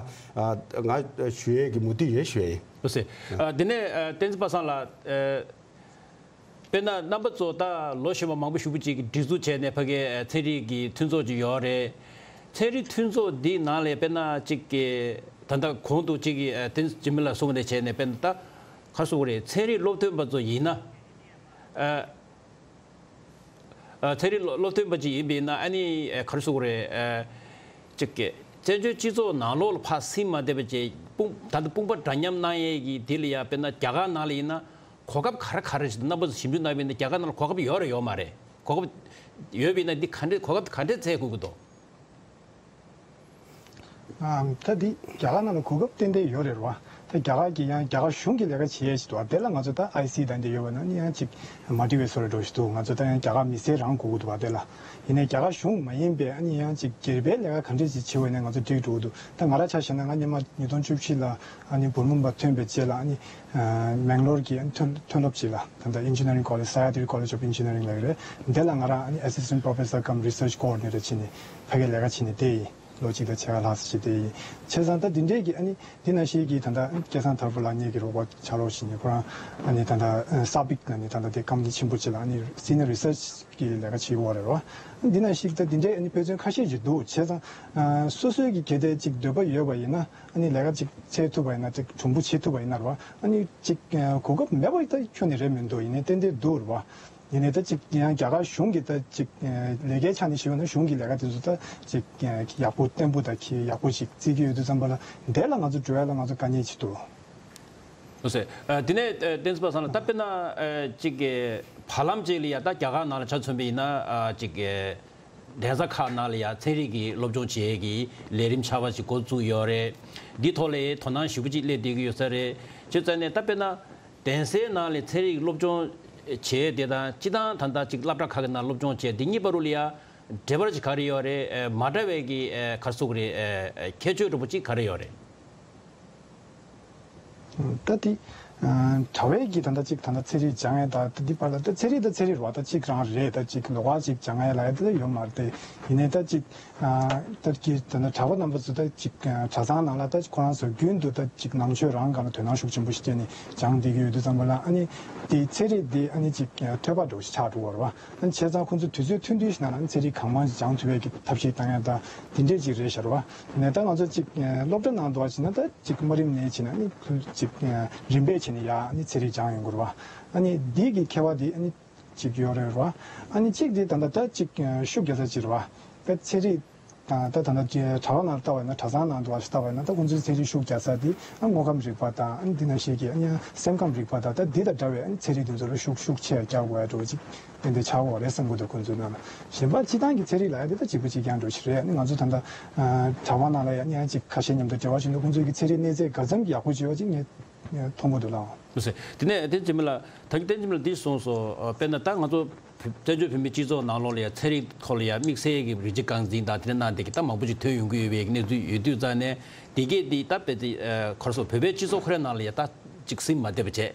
ང་ཞུ་ཡག་གི་མོས་མཐུན་ཡོད་ཞུ་ཡག་ཡིན། ལགས་སོ། དེ་ནས་བསྟན་འཛིན་པ་སངས་ལགས། དཔེར་ན་རྣམ་པ་ཚོ་ད་ལོ་གཞོན་པ་མང་པོ་ཞེ་པོ་ཅིག་གིས་སྒྲིག་འཛུགས་བྱས་ནས་ཕ་གིའི་ཚན་རིག་གི་མཐུན་ཚོགས་ཅིག་ཡོད་རེད། ཚན་རིག་མཐུན་ཚོགས་འདིའི་ནང་ལ་དཔེར་ན་ཅིག་གི་ད་ལྟ་གོང་དུ་ཅིག་གི་བསྟན་འཛིན་འཇིགས་མེད་ལགས་གསུངས་པ་ནང་བཞིན་བྱས་ནས་དཔེར་ན་ད་ག་རེ་ཟེར་དགོས་རེད། ཚན་རིག་སློབ་སྟོན་པ་ཚོ་ཡིན་ན། ཚན་རིག་སློབ་སྟོན་པ་ཅིག་ཡིན་པ་ཡིན་ན་ཨ་ནི་ག་རེ་ཟེར་དགོས་རེད། ཅིག་གི་བཙན་བྱོལ་སྤྱི་ཚོགས་ནང་ལོགས་ལ་ཕར་ཟིན་མ་བསྡད་པ་བྱས་དཔུང་ད་ལྟ་དཔུང་པ་འདྲ་མཉམ་གནང་ཡས་ཀྱི་དེ་ལ་ཡ་དཔེར་ན་རྒྱ་གར་ནང་ལ་ཡིན་ན། གོ་སྐབས་ག་རེ་ག་རེ་ཞིག་རྣམ་པ་ཚོ་ཞིབ་འཇུག་གནང་བ་ཡིན་ན་རྒྱ་གར་ནང་ལ་གོ་སྐབས་ཡོད་རེད་ཡོད་མ་རེད། གོ་སྐབས་ཡོད་པ་ཡིན་ན་འདི་ག་འདྲས་གོ་སྐབས་ག་འདྲས་བཙལ་དགོས་ཀྱི་འདུག་ཨམ། ད་འདི་རྒྱ་གར་ནང་ལ་གོ་སྐབས་ཏན་ཏན་ཡོད་རེད་བ། ད་རྒྱ་གར་གྱི་ཡང་རྒྱ་གར་གཞུང་གི་ལས་ཀ་བྱེད་ཡས་ཞིག་འདུག་བ། དེ་ལ་ང་ཚོ་ད་ཨའི་སི་ད་འདི་ཡོད་པ་ན་ནི་ཡང་ཅིག་མ་འགྲིག་པའི་བཟོ་འདྲ་འདྲ་ཞིག་འདུག་ང་ཚོ་ད་ཡང་རྒྱ་གར་མི་སེར་རང་དགོས་ཀྱི་འདུག་བ། དེ་ལ་ཡིན་ནའི་རྒྱ་གར་གཞུང་མ་ཡིན་པའི་ཨ་ནི་ཡང་ཅིག་སྒེར་པའི་ལས་ཀ་ག་འདྲས་ཅིག་བྱེད་པ་ཡིན་ན་ང་ཚོ་འགྲིག་འགྲོ་གི་འདུག་ད་ང་རང་ཆ་བཞག་ན་ང་སྔོན་མ་ཉིས་སྟོང་བཅུ་བཞི་ལ་ཨ་ནི་འབུམ་སློབ་མ་ཐོན་པའི་རྗེས་ལ་ཨ་ནི། ཨ་མེང་ལོར་གྱི་ཐོན་ཐོན་སློབ་ཅིག་ལ་ད་ལྟ་Engineering College, Sahyadri College of Engineering ལབ་ཀྱི་རེད། འདི་ལ་ང་རང་ཨ་ནི་Assistant Professor cum Research Coordinator བྱས་ནས་ཕ་གིར་ལས་ཀ་བྱས་ནས་བསྡད་ཡིན། ལོ་གཅིག་དང་ཕྱེད་ཀ་ལྷག་ཙམ་ཞིག་བསྡད་ཡིན། བྱས་ཙང་ད་འདི་འདྲའི་གི་ཨ་ནི་འདི་ནང་བཞིན་གྱི་ད་ལྟ་སྐལ་བཟང་དར་པོ་ལགས་ངེད་ཀྱི་རོགས་པ་ཆགས་རོགས་ཞུས་ནས་ཁོ་རང་ཨ་ནི་ད་ལྟ་ས་པིག་ལ་ནི་ད་ལྟ་དེ་ཀམ་པ་ནི་ཆེན་པོ་ཅིག་ལ་ཨ་ནི་སི་ནི་ཡར་རི་སར་ཆི་གི་ལས་ཀ་བྱེད་ཀྱི་ཡོད་རེད་རོ། འདི་ནང་བཞིན་ད་འདི་འདྲའི་ཨ་ནི་དཔེ་མཚོན་ཁ་ཤས་ཅིག་འདུག་བྱས་ཙང་སོ་སོའི་གི་གལ་ཏེ་ཅིག་འདོད་པ་ཡོད་པ་ཡིན་ན་ཨ་ནི་ལས་ཀ་ཅིག་བྱེད་ཐུབ་པ་ཡིན་ན་ཅིག་གྲུང་པོ་བྱེད་ཐུབ་པ་ཡིན་ན་རོ། ཨ་ནི་ཅིག་གོ་སྐབས་མེད་པ་ད་ཁྱོན་ནས་རེད་མི་འདུག་ཡིན་ནའི་ཏན་ཏན་འདུག་རོ། ཡིན་ནའི་ད་ཅིག་ཡང་རྒྱ་གར་གཞུང་གི་ད་ཅིག་ལས་ཀའི་ཆ་ནས་ཞུས་ན་གཞུང་གི་ལས་ཀ་དེ་ཚོ་ད་ཅིག་ཡག་པོ་བརྟན་པོ་ད་ཁྱི་ཡག་པོ་ཞིག་བརྩི་གི་ཡོད་དུས་ཙམ་པ་ལ་དེ་ལ་ང་ཚོ་འགྲོ་ཡ་ལ་ང་ཚོ་དཀའ་ངལ་ཅིག་འདུག་ལགས་སོ། ཨ། དེ་ནས་ཨ། བསྟན་འཛིན་པ་སངས་ལགས་ད་དཔེར་ན་ཨ། ཅིག་གི་བར་ལམ་ཅིག་ལ་ཡ་ད་རྒྱ་གར་ནང་ལ་ཆ་མཚོན་པ་ཡིན་ན་ཨ། ཅིག་གི་གདན་ས་ཁག་ནང་ལ་ཡ་ཚན་རིག་གི་སློབ་སྦྱོང་བྱེད་ཡས་ཀྱི་ལས་རིམ་ཆགས་པ་ཞིག་འགོ་བཙུགས་ཡོད་རེད། འདི་ཐོག་ལ་དོ་སྣང་ཞེ་པོ་ཅིག་སླེབས་བསྡད་ཀྱི་ཡོད་ས་རེད། བྱས་ཙང་ནས་ད་དཔེར་ན་གདན་སའི་ནང་ལ་ཚན་རིག་སློབ་སྦྱོང་བྱེད་ཡས་དེ་དང་སྤྱིར་བཏང་ད་ལྟ་ཅིག་སློབ་གྲྭ་ཁག་གི་ནང་སློབ་སྦྱོང་བྱེད་ཡས་དེ་གཉིས་བར་དུ་ལ་ཡ་འབྲེལ་བ་ཅིག་ག་རེ་ཡོད་རེད། ཨ། མ་འདྲ་བའི་གི་ཨ། ག་རེ་ཟེར་དགོས་རེད། ཨ། ཁྱད་ཆོས་འདྲ་པོ་ཅིག་ག་རེ་ཡོད་རེད། ད་དེ་ཨ། དྲ་བའི་གི་ད་ལྟ་ཅིག་ད་ལྟ་ཚན་རིག་སྦྱང་ཡས་ད་ད་འདི་བར་ལ་ད་ཚན་རིག་ད་ཚན་རིག་རེད་བ། ད་ཅིག་རང་རེད། ད་ཅིག་ལོགས་ཀ་ཅིག་སྦྱང་ཡས་ལབ་ཡས་དེ་ད་ཡོད་མ་རེད་དེ། ཡིན་ནའི་ད་ཅིག་ཨ། ད་གི་ད་ལྟ་གྲྭ་པ་རྣམ་པ་ཚོ་ད་ཅིག་ཨ། གྲྭ་ཚང་ནང་ལ་ད་ཁོ་རང་ཚོ་རྒྱུན་དུ་ད་ཅིག་ནང་ཆོས་རང་སྒང་ལ་དོ་སྣང་ཤུགས་ཆེན་པོ་ཞིག་བསྐྱེད་ནས་སྦྱང་བསྡད་ཀྱི་ཡོད་དུས་ཙམ་པ་ལ་ཨ་ནི་དེ་ཚན་རིག་དེ་ཨ་ནི་ཅིག་ཨ། ཐོས་པ་འདྲ་བོ་ཞིག་ཆགས་འགྲོ་བ་རེད་བ། ཨ་ནི་བྱས་ཙང་ཁོ་ཚོ་དུས་ཚོད་ཐུང་ཐུང་ཞིག་ནང་ལ་ཨ་ནི་ཚན་རིག་གང་མང་ཞིག་སྦྱང་ཐུབ་ཡས་ཀྱི་ཐབས་ཤེས་བཏང་ཡས་ད་དེ་འདྲས་ཅིག་རེད་ཤག་རེད་བ། ནས་ད་ང་ཚོ་ཅིག་ཨ། སློབ་གྲྭ་ནང་དུ་བ་ཕྱིན་ན་ད་ཅིག་དམའ་རིམ་ནས་ཕྱིན་ན་ཨ་ནི་ཅིག་ཨ། རིམ་པས་བྱས་ནས་ཡ་ཨ་ནི་ཚན་རིག་སྦྱང་ཡོང་གི་རེད་བ། ཨ་ནི་འདི་གི་ཁྱད་པར་དེ་ཨ་ནི་ཅིག་ཡོད་རེད་རོ། ཨ་ནི་གཅིག་དེ་ད་ལྟ་ད་ཅིག་ཤུགས་རྒྱག་ས་ཅིག་རེད་བ། ད་ཚན་རིག་དང་ད་ད་ལྟ་གྲྭ་པ་ནང་ལྟ་བ་ཡིན་ན་གྲྭ་ཚང་ནང་དུ་བ་ལྟ་བ་ཡིན་ན་ད་ཁོང་ཚོའི་ཚན་རིག་ཤུགས་རྒྱག་ས་དེ་ཨ་དངོས་ཁམས་རིག་པ་དང་ཨ་འདི་ནང་བཞིན་གྱི་ཨ་སེམས་ཁམས་རིག་པ་དང་ད་འདི་དང་འདྲ་བའི་ཨ་ཚན་རིག་དེ་ཚོ་ལ་ཤུགས་ཤུགས་ཆེ་རྒྱག་དགོས་ཡ་འགྲོ་ཅིག་ཏན་ཏན་ཆགས་ཡོད་རེད་བསམ་གྱི་འདུག་ཁོང་ཚོའི་ནང་ལ། གཞན་པ་སྤྱི་བཏང་གི་ཚན་རིག་ལ་ཡ་དེ་ད་གཅིག་པ་གཅིག་རྐྱང་འགྲོ་ཞིག་རེད། ཨ་ནི་ང་ཚོ་ད་ལྟ་གྲྭ་པ་ནང་ལ་ཡ་ཨ་ཅིག་ཁ་ཤས་མཉམ་དུ་འབྲེལ་བ་བྱུང་དུས་ཁོང་ཚོའི་གི་ཚན་རིག་གནས་ཚད་ག་ཙམ་གྱི་ཡག་པོ་བྱས་ཡོད་ཅིག་ངས་མཐོང་གི་འདུག་ལགས། ལགས་སོ། དེ་ནས་བསྟན་འཛིན་འཇིགས་མེད་ལགས། ད་གིན་བསྟན་འཛིན་འཇིགས་མེད་ལགས་འདི་གསུངས་སོང་། དཔེར་ན་ད་ང་ཚོ་བཙན་བྱོལ་བོད་མིའི་སྤྱི་ཚོགས་ནང་ལོགས་ལ་ཡང་ཚན་རིག་ཐོག་ལ་ཡང་དམིགས་བསལ་གྱི་རིགས་གཅིག་རྐང་འཛིན་དང་དེ་འདྲ་གནང་བསྡད་ཀྱི་ད་མང་པོ་ཅིག་ཐོན་ཡོང་གི་ཡོད་པའི་གནས་ཚུལ་ཡོད་དུས་ཙང་ནས་དེ་གས་འདི་ད་དཔེ་དེ་ག་རེ་ཟེར་བོད་པའི་སྤྱི་ཚོགས་ཁོ་རའི་ནང་ལ་ཡང་ད་ཅིག་ཟིན་མ་བསྡད་པ་བྱས།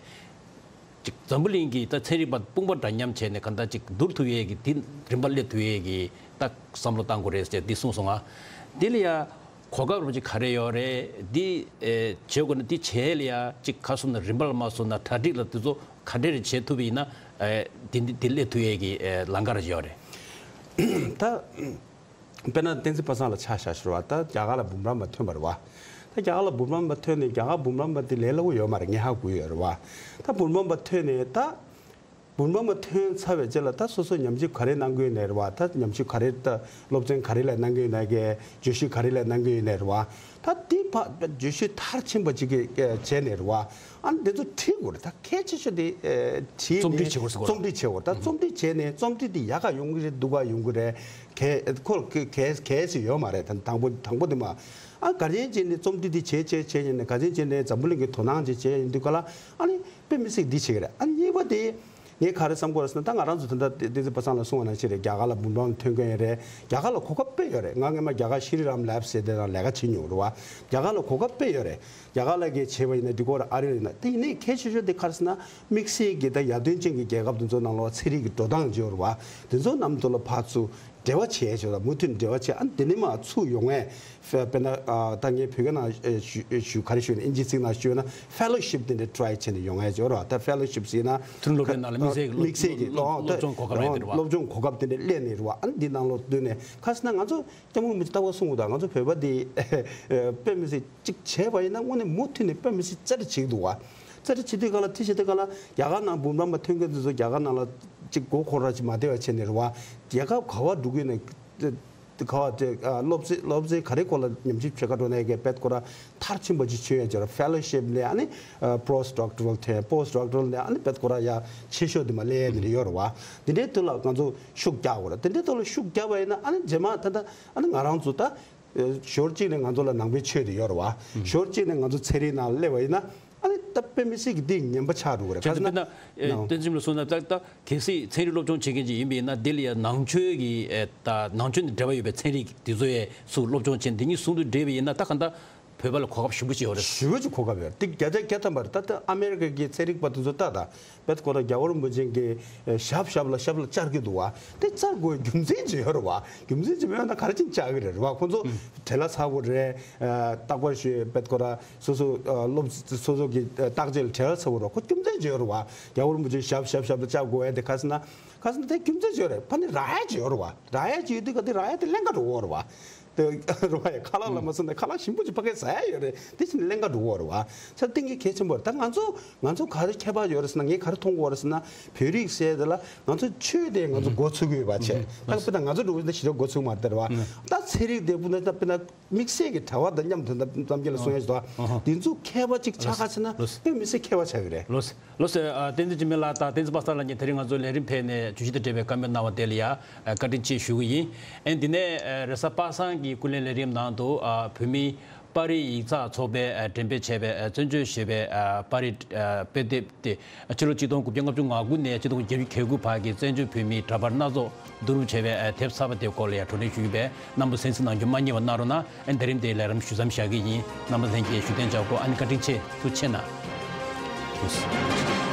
ཅིག་འཛམ་བུ་གླིང་གི་ད་ཚན་རིག་པ་དཔུང་པ་འདྲ་མཉམ་བྱས་ནས་གང་ལྟར་ཅིག་བསྡུར་ཐུབ་ཡས་ཀྱི་དེ་རིམ་པ་སླེབས་ཐུབ་ཡས་ཀྱི་ད་བསམ་བློ་བཏང་དགོས་རེད་ཟེར་འདི་གསུངས་སོང་ང་། འདི་ལ་ཡ་གོ་སྐབས་རོ་ཅིག་ག་རེ་ཡོད་རེད། འདི་ཨེ་བྱེད་དགོས་ན་འདི་བྱས་ལ་ཡ་ཅིག་ཁ་གསུམ་ན་རིམ་པ་ལ་མ་སོང་ན་གྲ་སྒྲིག་ལ་འདི་ཚོ་ག་འདྲས་རེ་བྱེད་ཐུབ་པ་ཡིན་ན་ཨེ་འདི་འདི་འདི་སླེབས་ཐུབ་ཡས་ཀྱི་ཨེ་ལམ་ཁ་རེ་ཡོད་རེད། ད། དཔེར་ན་བསྟན་འཛིན་པ་སངས་ལ་ཆ་བཞག་ཤོར་བ་ད་རྒྱ་གར་ལ་འབུམ་རམས་པ་ཐོན་པ་རེད་བ། ད་རྒྱ་གར་ལ་འབུམ་རམས་པ་ཐོན་ནས་རྒྱ་གར་འབུམ་རམས་པ་དེ་ལས་སླ་པོ་ཡོད་མ་རེད། ངས་ཧ་གོ་ཡོད་རེད་བ། ད་འབུམ་རམས་པ་ཐོན་ནས་ད་འབུམ་རམས་པ་ཐོན་ཚར་བའི་རྗེས་ལ་ད་སོ་སོ་ཉམས་ཞིབ་ག་རེ་གནང་གི་ཡོད་ནའི་རེད་བ། ད་ཉམས་ཞིབ་ག་རེ་ད་སློབ་ཚན་ག་རེ་ལ་གནང་གི་ཡོད་ནའི་གི་བརྗོད་གཞི་ག་རེ་ལ་གནང་གི་ཡོད་ནའི་རེད་བ། ད་དེ་བ་བརྗོད་གཞི་མཐར་ཕྱིན་པ་ཅིག་གི་བྱས་ནས་རེད་བ། ཨ་ནི་དེ་ཚོ་བྲིས་དགོས་རེད། ད་གལ་ཆེ་ཤོས་དེ་ཨེ་བྲིས་རྩོམ་སྒྲིག་ནས་བྱེད་དགོས་ཟེར་དགོས་རེད། རྩོམ་སྒྲིག་བྱེད་དགོས་རེད། ད་རྩོམ་སྒྲིག་བྱས་ནས་རྩོམ་སྒྲིག་དེ་ཡག་ག་ཡོང་གི་རེད་སྡུག་ག་ཡོང་གི་རེད། གལ་ཁོ་གལ་གལ་གལ་སྲིད་ཡོད་མ་རེད། ད་དང་པོ་དང་པོ་དེ་མ་ཨ་ག་རེ་བྱས་ནས་རྩོམ་སྒྲིག་དེ་བྱས་བྱས་བྱས་ཡིན་ན་ག་རེ་བྱས་ནས་འཛམ་བུ་གླིང་གི་དོ་སྣང་ཅིག་བྱས་ཡིན་དུས་ག་ལ་ཨ་ནི་དཔེ་མི་སྲིད་འདི་བྱེད་ཀྱི་རེད། ཨ་ནི་གཉིས་པ་དེ་ངས་ག་རེ་བསམ་དགོས་རེད་ཟེར་ན་ད་ང་རང་ཚོ་ད་ལྟ་བསྟན་འཛིན་པ་སངས་ལ་གསུངས་པ་ནང་བཞིན་རེད། རྒྱ་གར་ལ་འབུམ་རམས་ཐོན་མཁན་རེད། རྒྱ་གར་ལ་གོ་སྐབས་དཔེ་ཡོད་རེད། ང་སྔོན་མ་རྒྱ་གར་ཤྲི་རི་རམ་ལེབ་ཟེར་དེ་ནང་ལས་ཀ་བྱེད་མྱོང་རེད་བ། རྒྱ་གར་ལ་གོ་སྐབས་དཔེ་ཡོད་རེད། རྒྱ་གར་ལ་གས་བྱས་པ་ཡིན་ན་འགྲིག་གི་རེད། ཨ་རི་ཡིན་ན་དེ་ཡིན་ནའི་གལ་ཆེ་ཤོས་དེ་ག་རེ་ཟེར་ན་དམིགས་བསལ་གྱི་ད་ཡར་ཐོན་ཅན་གྱི་རྒྱལ་ཁབ་དེ་ཚོ་ནང་ལོགས་ཚན་རིག་གི་འགྲོ་སྟངས་བརྗོད་རེད་བ། དེ་ཚོ་རྣམས་ཚོ་ལ་ཕར་ཚུར་འབྲེལ་བ་བྱས་བྱས་ལ་མུ་མཐུད་འབྲེལ་བ་བྱས། ཨ་དེ་ནས་མར་ཚུར་ཡོང་ངས་དཔེ་དཔེར་ན་ཨ་ད་ངས་བོད་སྐད་ནང་ཨེ་ཞུ་ཞུ་ག་རེ་ཞུ་ན་ཨིན་ཇི་ཚིག་ནང་ཞུས་ན་ཕེ་ལོ་ཤིབ་དེ་འདྲ་ཊ་རའི་བྱས་ནས་ཡོང་ངས་བརྗོད་རེད་བ། ད་ཕེ་ལོ་ཤིབ་ཟེར་ན་མཐུན་སློབ་གྲྭའི་ནང་ལ་དམིགས་བསལ་གྱི་དམིགས་བསལ་གྱི་སློབ་སློབ་སློབ་སྦྱོང་གོ་སྐབས་རེད་འདུག་རེད་བ། སློབ་སྦྱོང་གོ་སྐབས་དེ་འདྲ་སླེབས་ནས་རེད་བ། ཨ་འདི་ནང་ལོགས་བསྡུས་ནས་ག་རེ་ཟེར་ན་ང་ཚོ་སྐྱབས་མགོན་རིན་པོ་ཆེ་ལྟ་བུ་གསུངས་འདུག་ང་ཚོ་བོད་པ་འདི་དཔེ་མི་སྲིད་གཅིག་བྱས་པ་ཡིན་ན་དངོས་གནས་མུ་མཐུད་ནས་དཔེ་མི་སྲིད་རྩེད་འགྲན་བྱེད་ཀྱི་འདུག་བ། རྩེད་འགྲན་བྱེད་དུས་ག་ལ་དེ་བྱེད་དུས་ག་ལ་རྒྱ་གར་ནང་འབུམ་རམས་པ་ཐོན་མཁན་དེ་ཚོ་རྒྱ་གར་ནང་ལ་གཅིག་མགོ་འཁོར་ར་ཅིག་མ་བསྡད་པ་བྱས་ནས་རེད་བ། རྒྱལ་ཁབ་ག་བ་འགྲོ་གི་ཡིན་ན་ག་བ་དེ་ཨ་སློབ་ཚན་སློབ་ཚན་ག་རེ་སྐོར་ལ་ཉམས་ཞིབ་བྱེད་ག་འགྲོ་ནའི་གི་དཔེ་ཁོ་ར་མཐར་ཕྱིན་པ་ཅིག་བྱོས་ཡ་ཅིག་ར་ཕེ་ལོ་ཤིབ་ནས་ཨ་ནི་པོ་སི་ཌོག་ཊོ་རལ་ཐོན། པོ་སི་ཌོག་ཊོ་རལ་ནས་ཨ་ནི་དཔེ་ཁོ་ར་ཡ་ཆེ་ཤོས་དེ་མ་སླེབས་ཡ་དེ་འདྲ་ཡོད་རེད་བ། དེ་འདྲའི་དུས་ལ་ང་ཚོ་ཤུགས་རྒྱག་དགོས་རེད། དེ་འདྲའི་དུས་ལ་ཤུགས་རྒྱག་པ་ཡིན་ན་ཨ་ནི་རྗེས་མ་ད་ལྟ་ཨ་ནི་ང་རང་ཚོ་ད་ཞོར་གཅིག་ནས་ང་ཚོ་ལ་ནང་པའི་ཆོས་དེ་ཡོད་རེད་བ། ཞོར་གཅིག་ནས་ང་ཚོ་ཚན་རིག་ནང་སླེབས་པ་ཡིན་ན་ཨ་ནི་ད་དཔེ་མི་སྲིད་ཀྱི་འདི་ངན་པ་ཆགས་འགྲོ་གི་རེད། བྱས་ཙང་དཔེར་ན་ཨེ་བསྟན་འཛིན་ལགས་གསུངས་ན་ད་ད་གལ་སྲིད་ཚན་རིག་སློབ་སྦྱོང་བྱེད་མཁན་ཅིག་ཡིན་པ་ཡིན་ན་དེ་ལ་ཡང་ནང་ཆོས་ཀྱི་ཨེ་ད་ནང་ཆོས་དང་འབྲེལ་བ་ཡོད་པའི་ཚན་རིག་དེ་ཚོ་ཡས་སུ་སློབ་སྦྱོང་བྱས་འདི་གཉིས་ཟུང་དུ་འབྲེལ་བ་ཡིན་ན་ད་ག་འདྲ་ བོད་པ་ལ་གོ་སྐབས་ཞེ་པོ་ཅིག་ཡོད་རེད། ཞེ་པོ་ཅིག་གོ་སྐབས་ཡོད་རེད། དེ་བརྒྱ་ཆ་བརྒྱ་ཐམ་པ་རེད། ད་ལྟ་ཨ་མེ་རི་ཀ་གི་ཚན་རིག་པ་དེ་ཚོ་ལྟ་དང་། དཔེ་ཁོ་རང་རྒྱལ་བ་རིན་པོ་ཆེ་གི་ཞབས་ཞབས་ལ་ཞབས་ལ་བཅར་གྱི་འདུག་བ། དེ་བཅར་དགོས་རྒྱུ་མཚན་ཅིག་ཡོད་རེད་བ། རྒྱུ་མཚན་ཅིག་མེད་ན་ག་རེ་བྱས་ནས་བཅར་གི་རེད་བ། ཁོ་ཚོ་བྲེལ་བ་ཚ་པོ་རེད། རྟག་པར་ཞུ་དཔེ་ཁོ་རང་སོ་སོ་སློབ་སོ་སོ་གི་བརྟག་དཔྱད་ལ་བྲེལ་བ་ཚ་པོ་རེད་བ། ཁོ་རྒྱུ་མཚན་ཅིག་ཡོད་རེད་བ། རྒྱལ་བ་རིན་པོ་ཆེ་ཞབས་ཞབས་ཞབས་ལ་བཅར་དགོས་ཡ་དེ་ག་ཟེར་ན། ག་ཟེར་ན་དེ་རྒྱུ་མཚན་ཅིག་ཡོད་རེད། ཕ་ནི་རག་ཡ་ཅིག་ཡོད་རེད་བ། རག་ཡ་ཅིག་ཡོད་དུས་ག་དེ་རག་ཡ་དེ་ཀླན་ཀ་འགྲོ་གི་ཡོད་རེད་བ། དེ་རེད་བ། ཡ་ཁ་ལག་ལ་མ་སོང་ན་ཁ་ལག་ཞིམ་པོ་ཅིག་ཕ་གིར་ཟ་ཡ་ཡོད་རེད། དེ་ཕྱིན་ཀླན་ཀ་འགྲོ་གི་ཡོད་རེད་བ། ས་སྟེང་གི་གལ་ཆེན་པོ་རེད། ད་ང་ཚོ་ང་ཚོ་ག་རེ་ཁྱད་པར་ཡོད་རེད་ཟེར་ན། ངས་ག་རེ་མཐོང་གི་ཡོད་རེད་ཟེར་ན། བོད་རིགས་ཟེར་དེ་ལ་ང་ཚོ་ཆོས་དེ་ང་ཚོ་འགོ་ཚུགས་ཀྱི་ཡོད་པ་བྱས། ད་དཔེར་ན་ང་ཚོ་འགྲོ་གི་ད་ཞེ་དྲག་འགོ་ཚུགས་མ་རེད་བ། ད་ཚན་རིག་དེ་དཔེར་ན་ད་དཔེར་ན་དམིགས་བསལ་གྱི་གྲྭ་པ་དང་མཉམ་དུ་གཏམ་རྒྱུད་ལ་གསུང་ཡ་ཞིག་འདུག་བ། དེ་ཚོ་མཁས་པ་ཅིག་ཆགས་ཁ་ཕྱིན་ན་དཔེ་མི་སྲིད་མཁས་པ་ཆགས་ཀྱི་རེད། ལགས་ལགས་སོ། ཨ། བསྟན་འཛིན་འཇིགས་མེད་ལགས་དང་བསྟན་འཛིན་པ་སངས་ལགས་གཉིས་དེ་རིང་ང་ཚོའི་ལས་རིམ་ཕེབས་ནས་བརྗོད་གཞི་དང་འབྲེལ་བའི་བཀའ་མོལ་གནང་བ་དེ་ལ་ཡ། ཨ། བཀའ་དྲིན་ཆེ་ཞུ་གི་ཡིན། ཨེ། འདི་ནས། ཨ། རེས་གཟའ་པ་སངས་ཀྱི་ཀུན་གླེང་ལས་རིམ་ནང་དུ། ཨ། བོད་མིའི་པར་རིས་ཡིག་ཚགས་ཚོགས་པས། ཨ། འགྲེམས་སྤེལ་བྱས་པའི། ཨ། བཙན་བྱོལ་ཞེས་པའི། ཨ། པར་རིས། ཨ། དཔེ་དེབ་དེ། ཨ། ཕྱི་ལོ་ཆིག་སྟོང་དགུ་བརྒྱ་ལྔ་བཅུ་ང་དགུ་ནས་ཆིག་སྟོང་དགུ་བརྒྱ་བརྒྱད་ཅུ་གྱ་དགུ་བར་གྱི་བཙན་བྱོལ་བོད་མིའི་འདྲ་པར་སྣ་ཚོགས་བསྡུ་རུབ་བྱས་པའི། ཨ། དེབ་གསར་པ་དེའི་སྐོར་ལ་ཡང་བགྲོ་གླེང་ཞུས་པས། རྣམ་པ་གསན་གཟིགས་གནང་རྒྱུ་མ་བསྙེལ་བ་གནང་རོགས་གནང་། ཨ། ད་རིང་དེའི་ལས་རིམ་ཞུ་མཚམས་བཞག་གི་ཡིན། རྣམ་པ་ལྷན་རྒྱས་བཞུགས་གདན་འཇགས་དགོས། ཨ་ནི་བཀའ་དྲིན་ཆེ། ཐུགས་རྗེ་གནང་།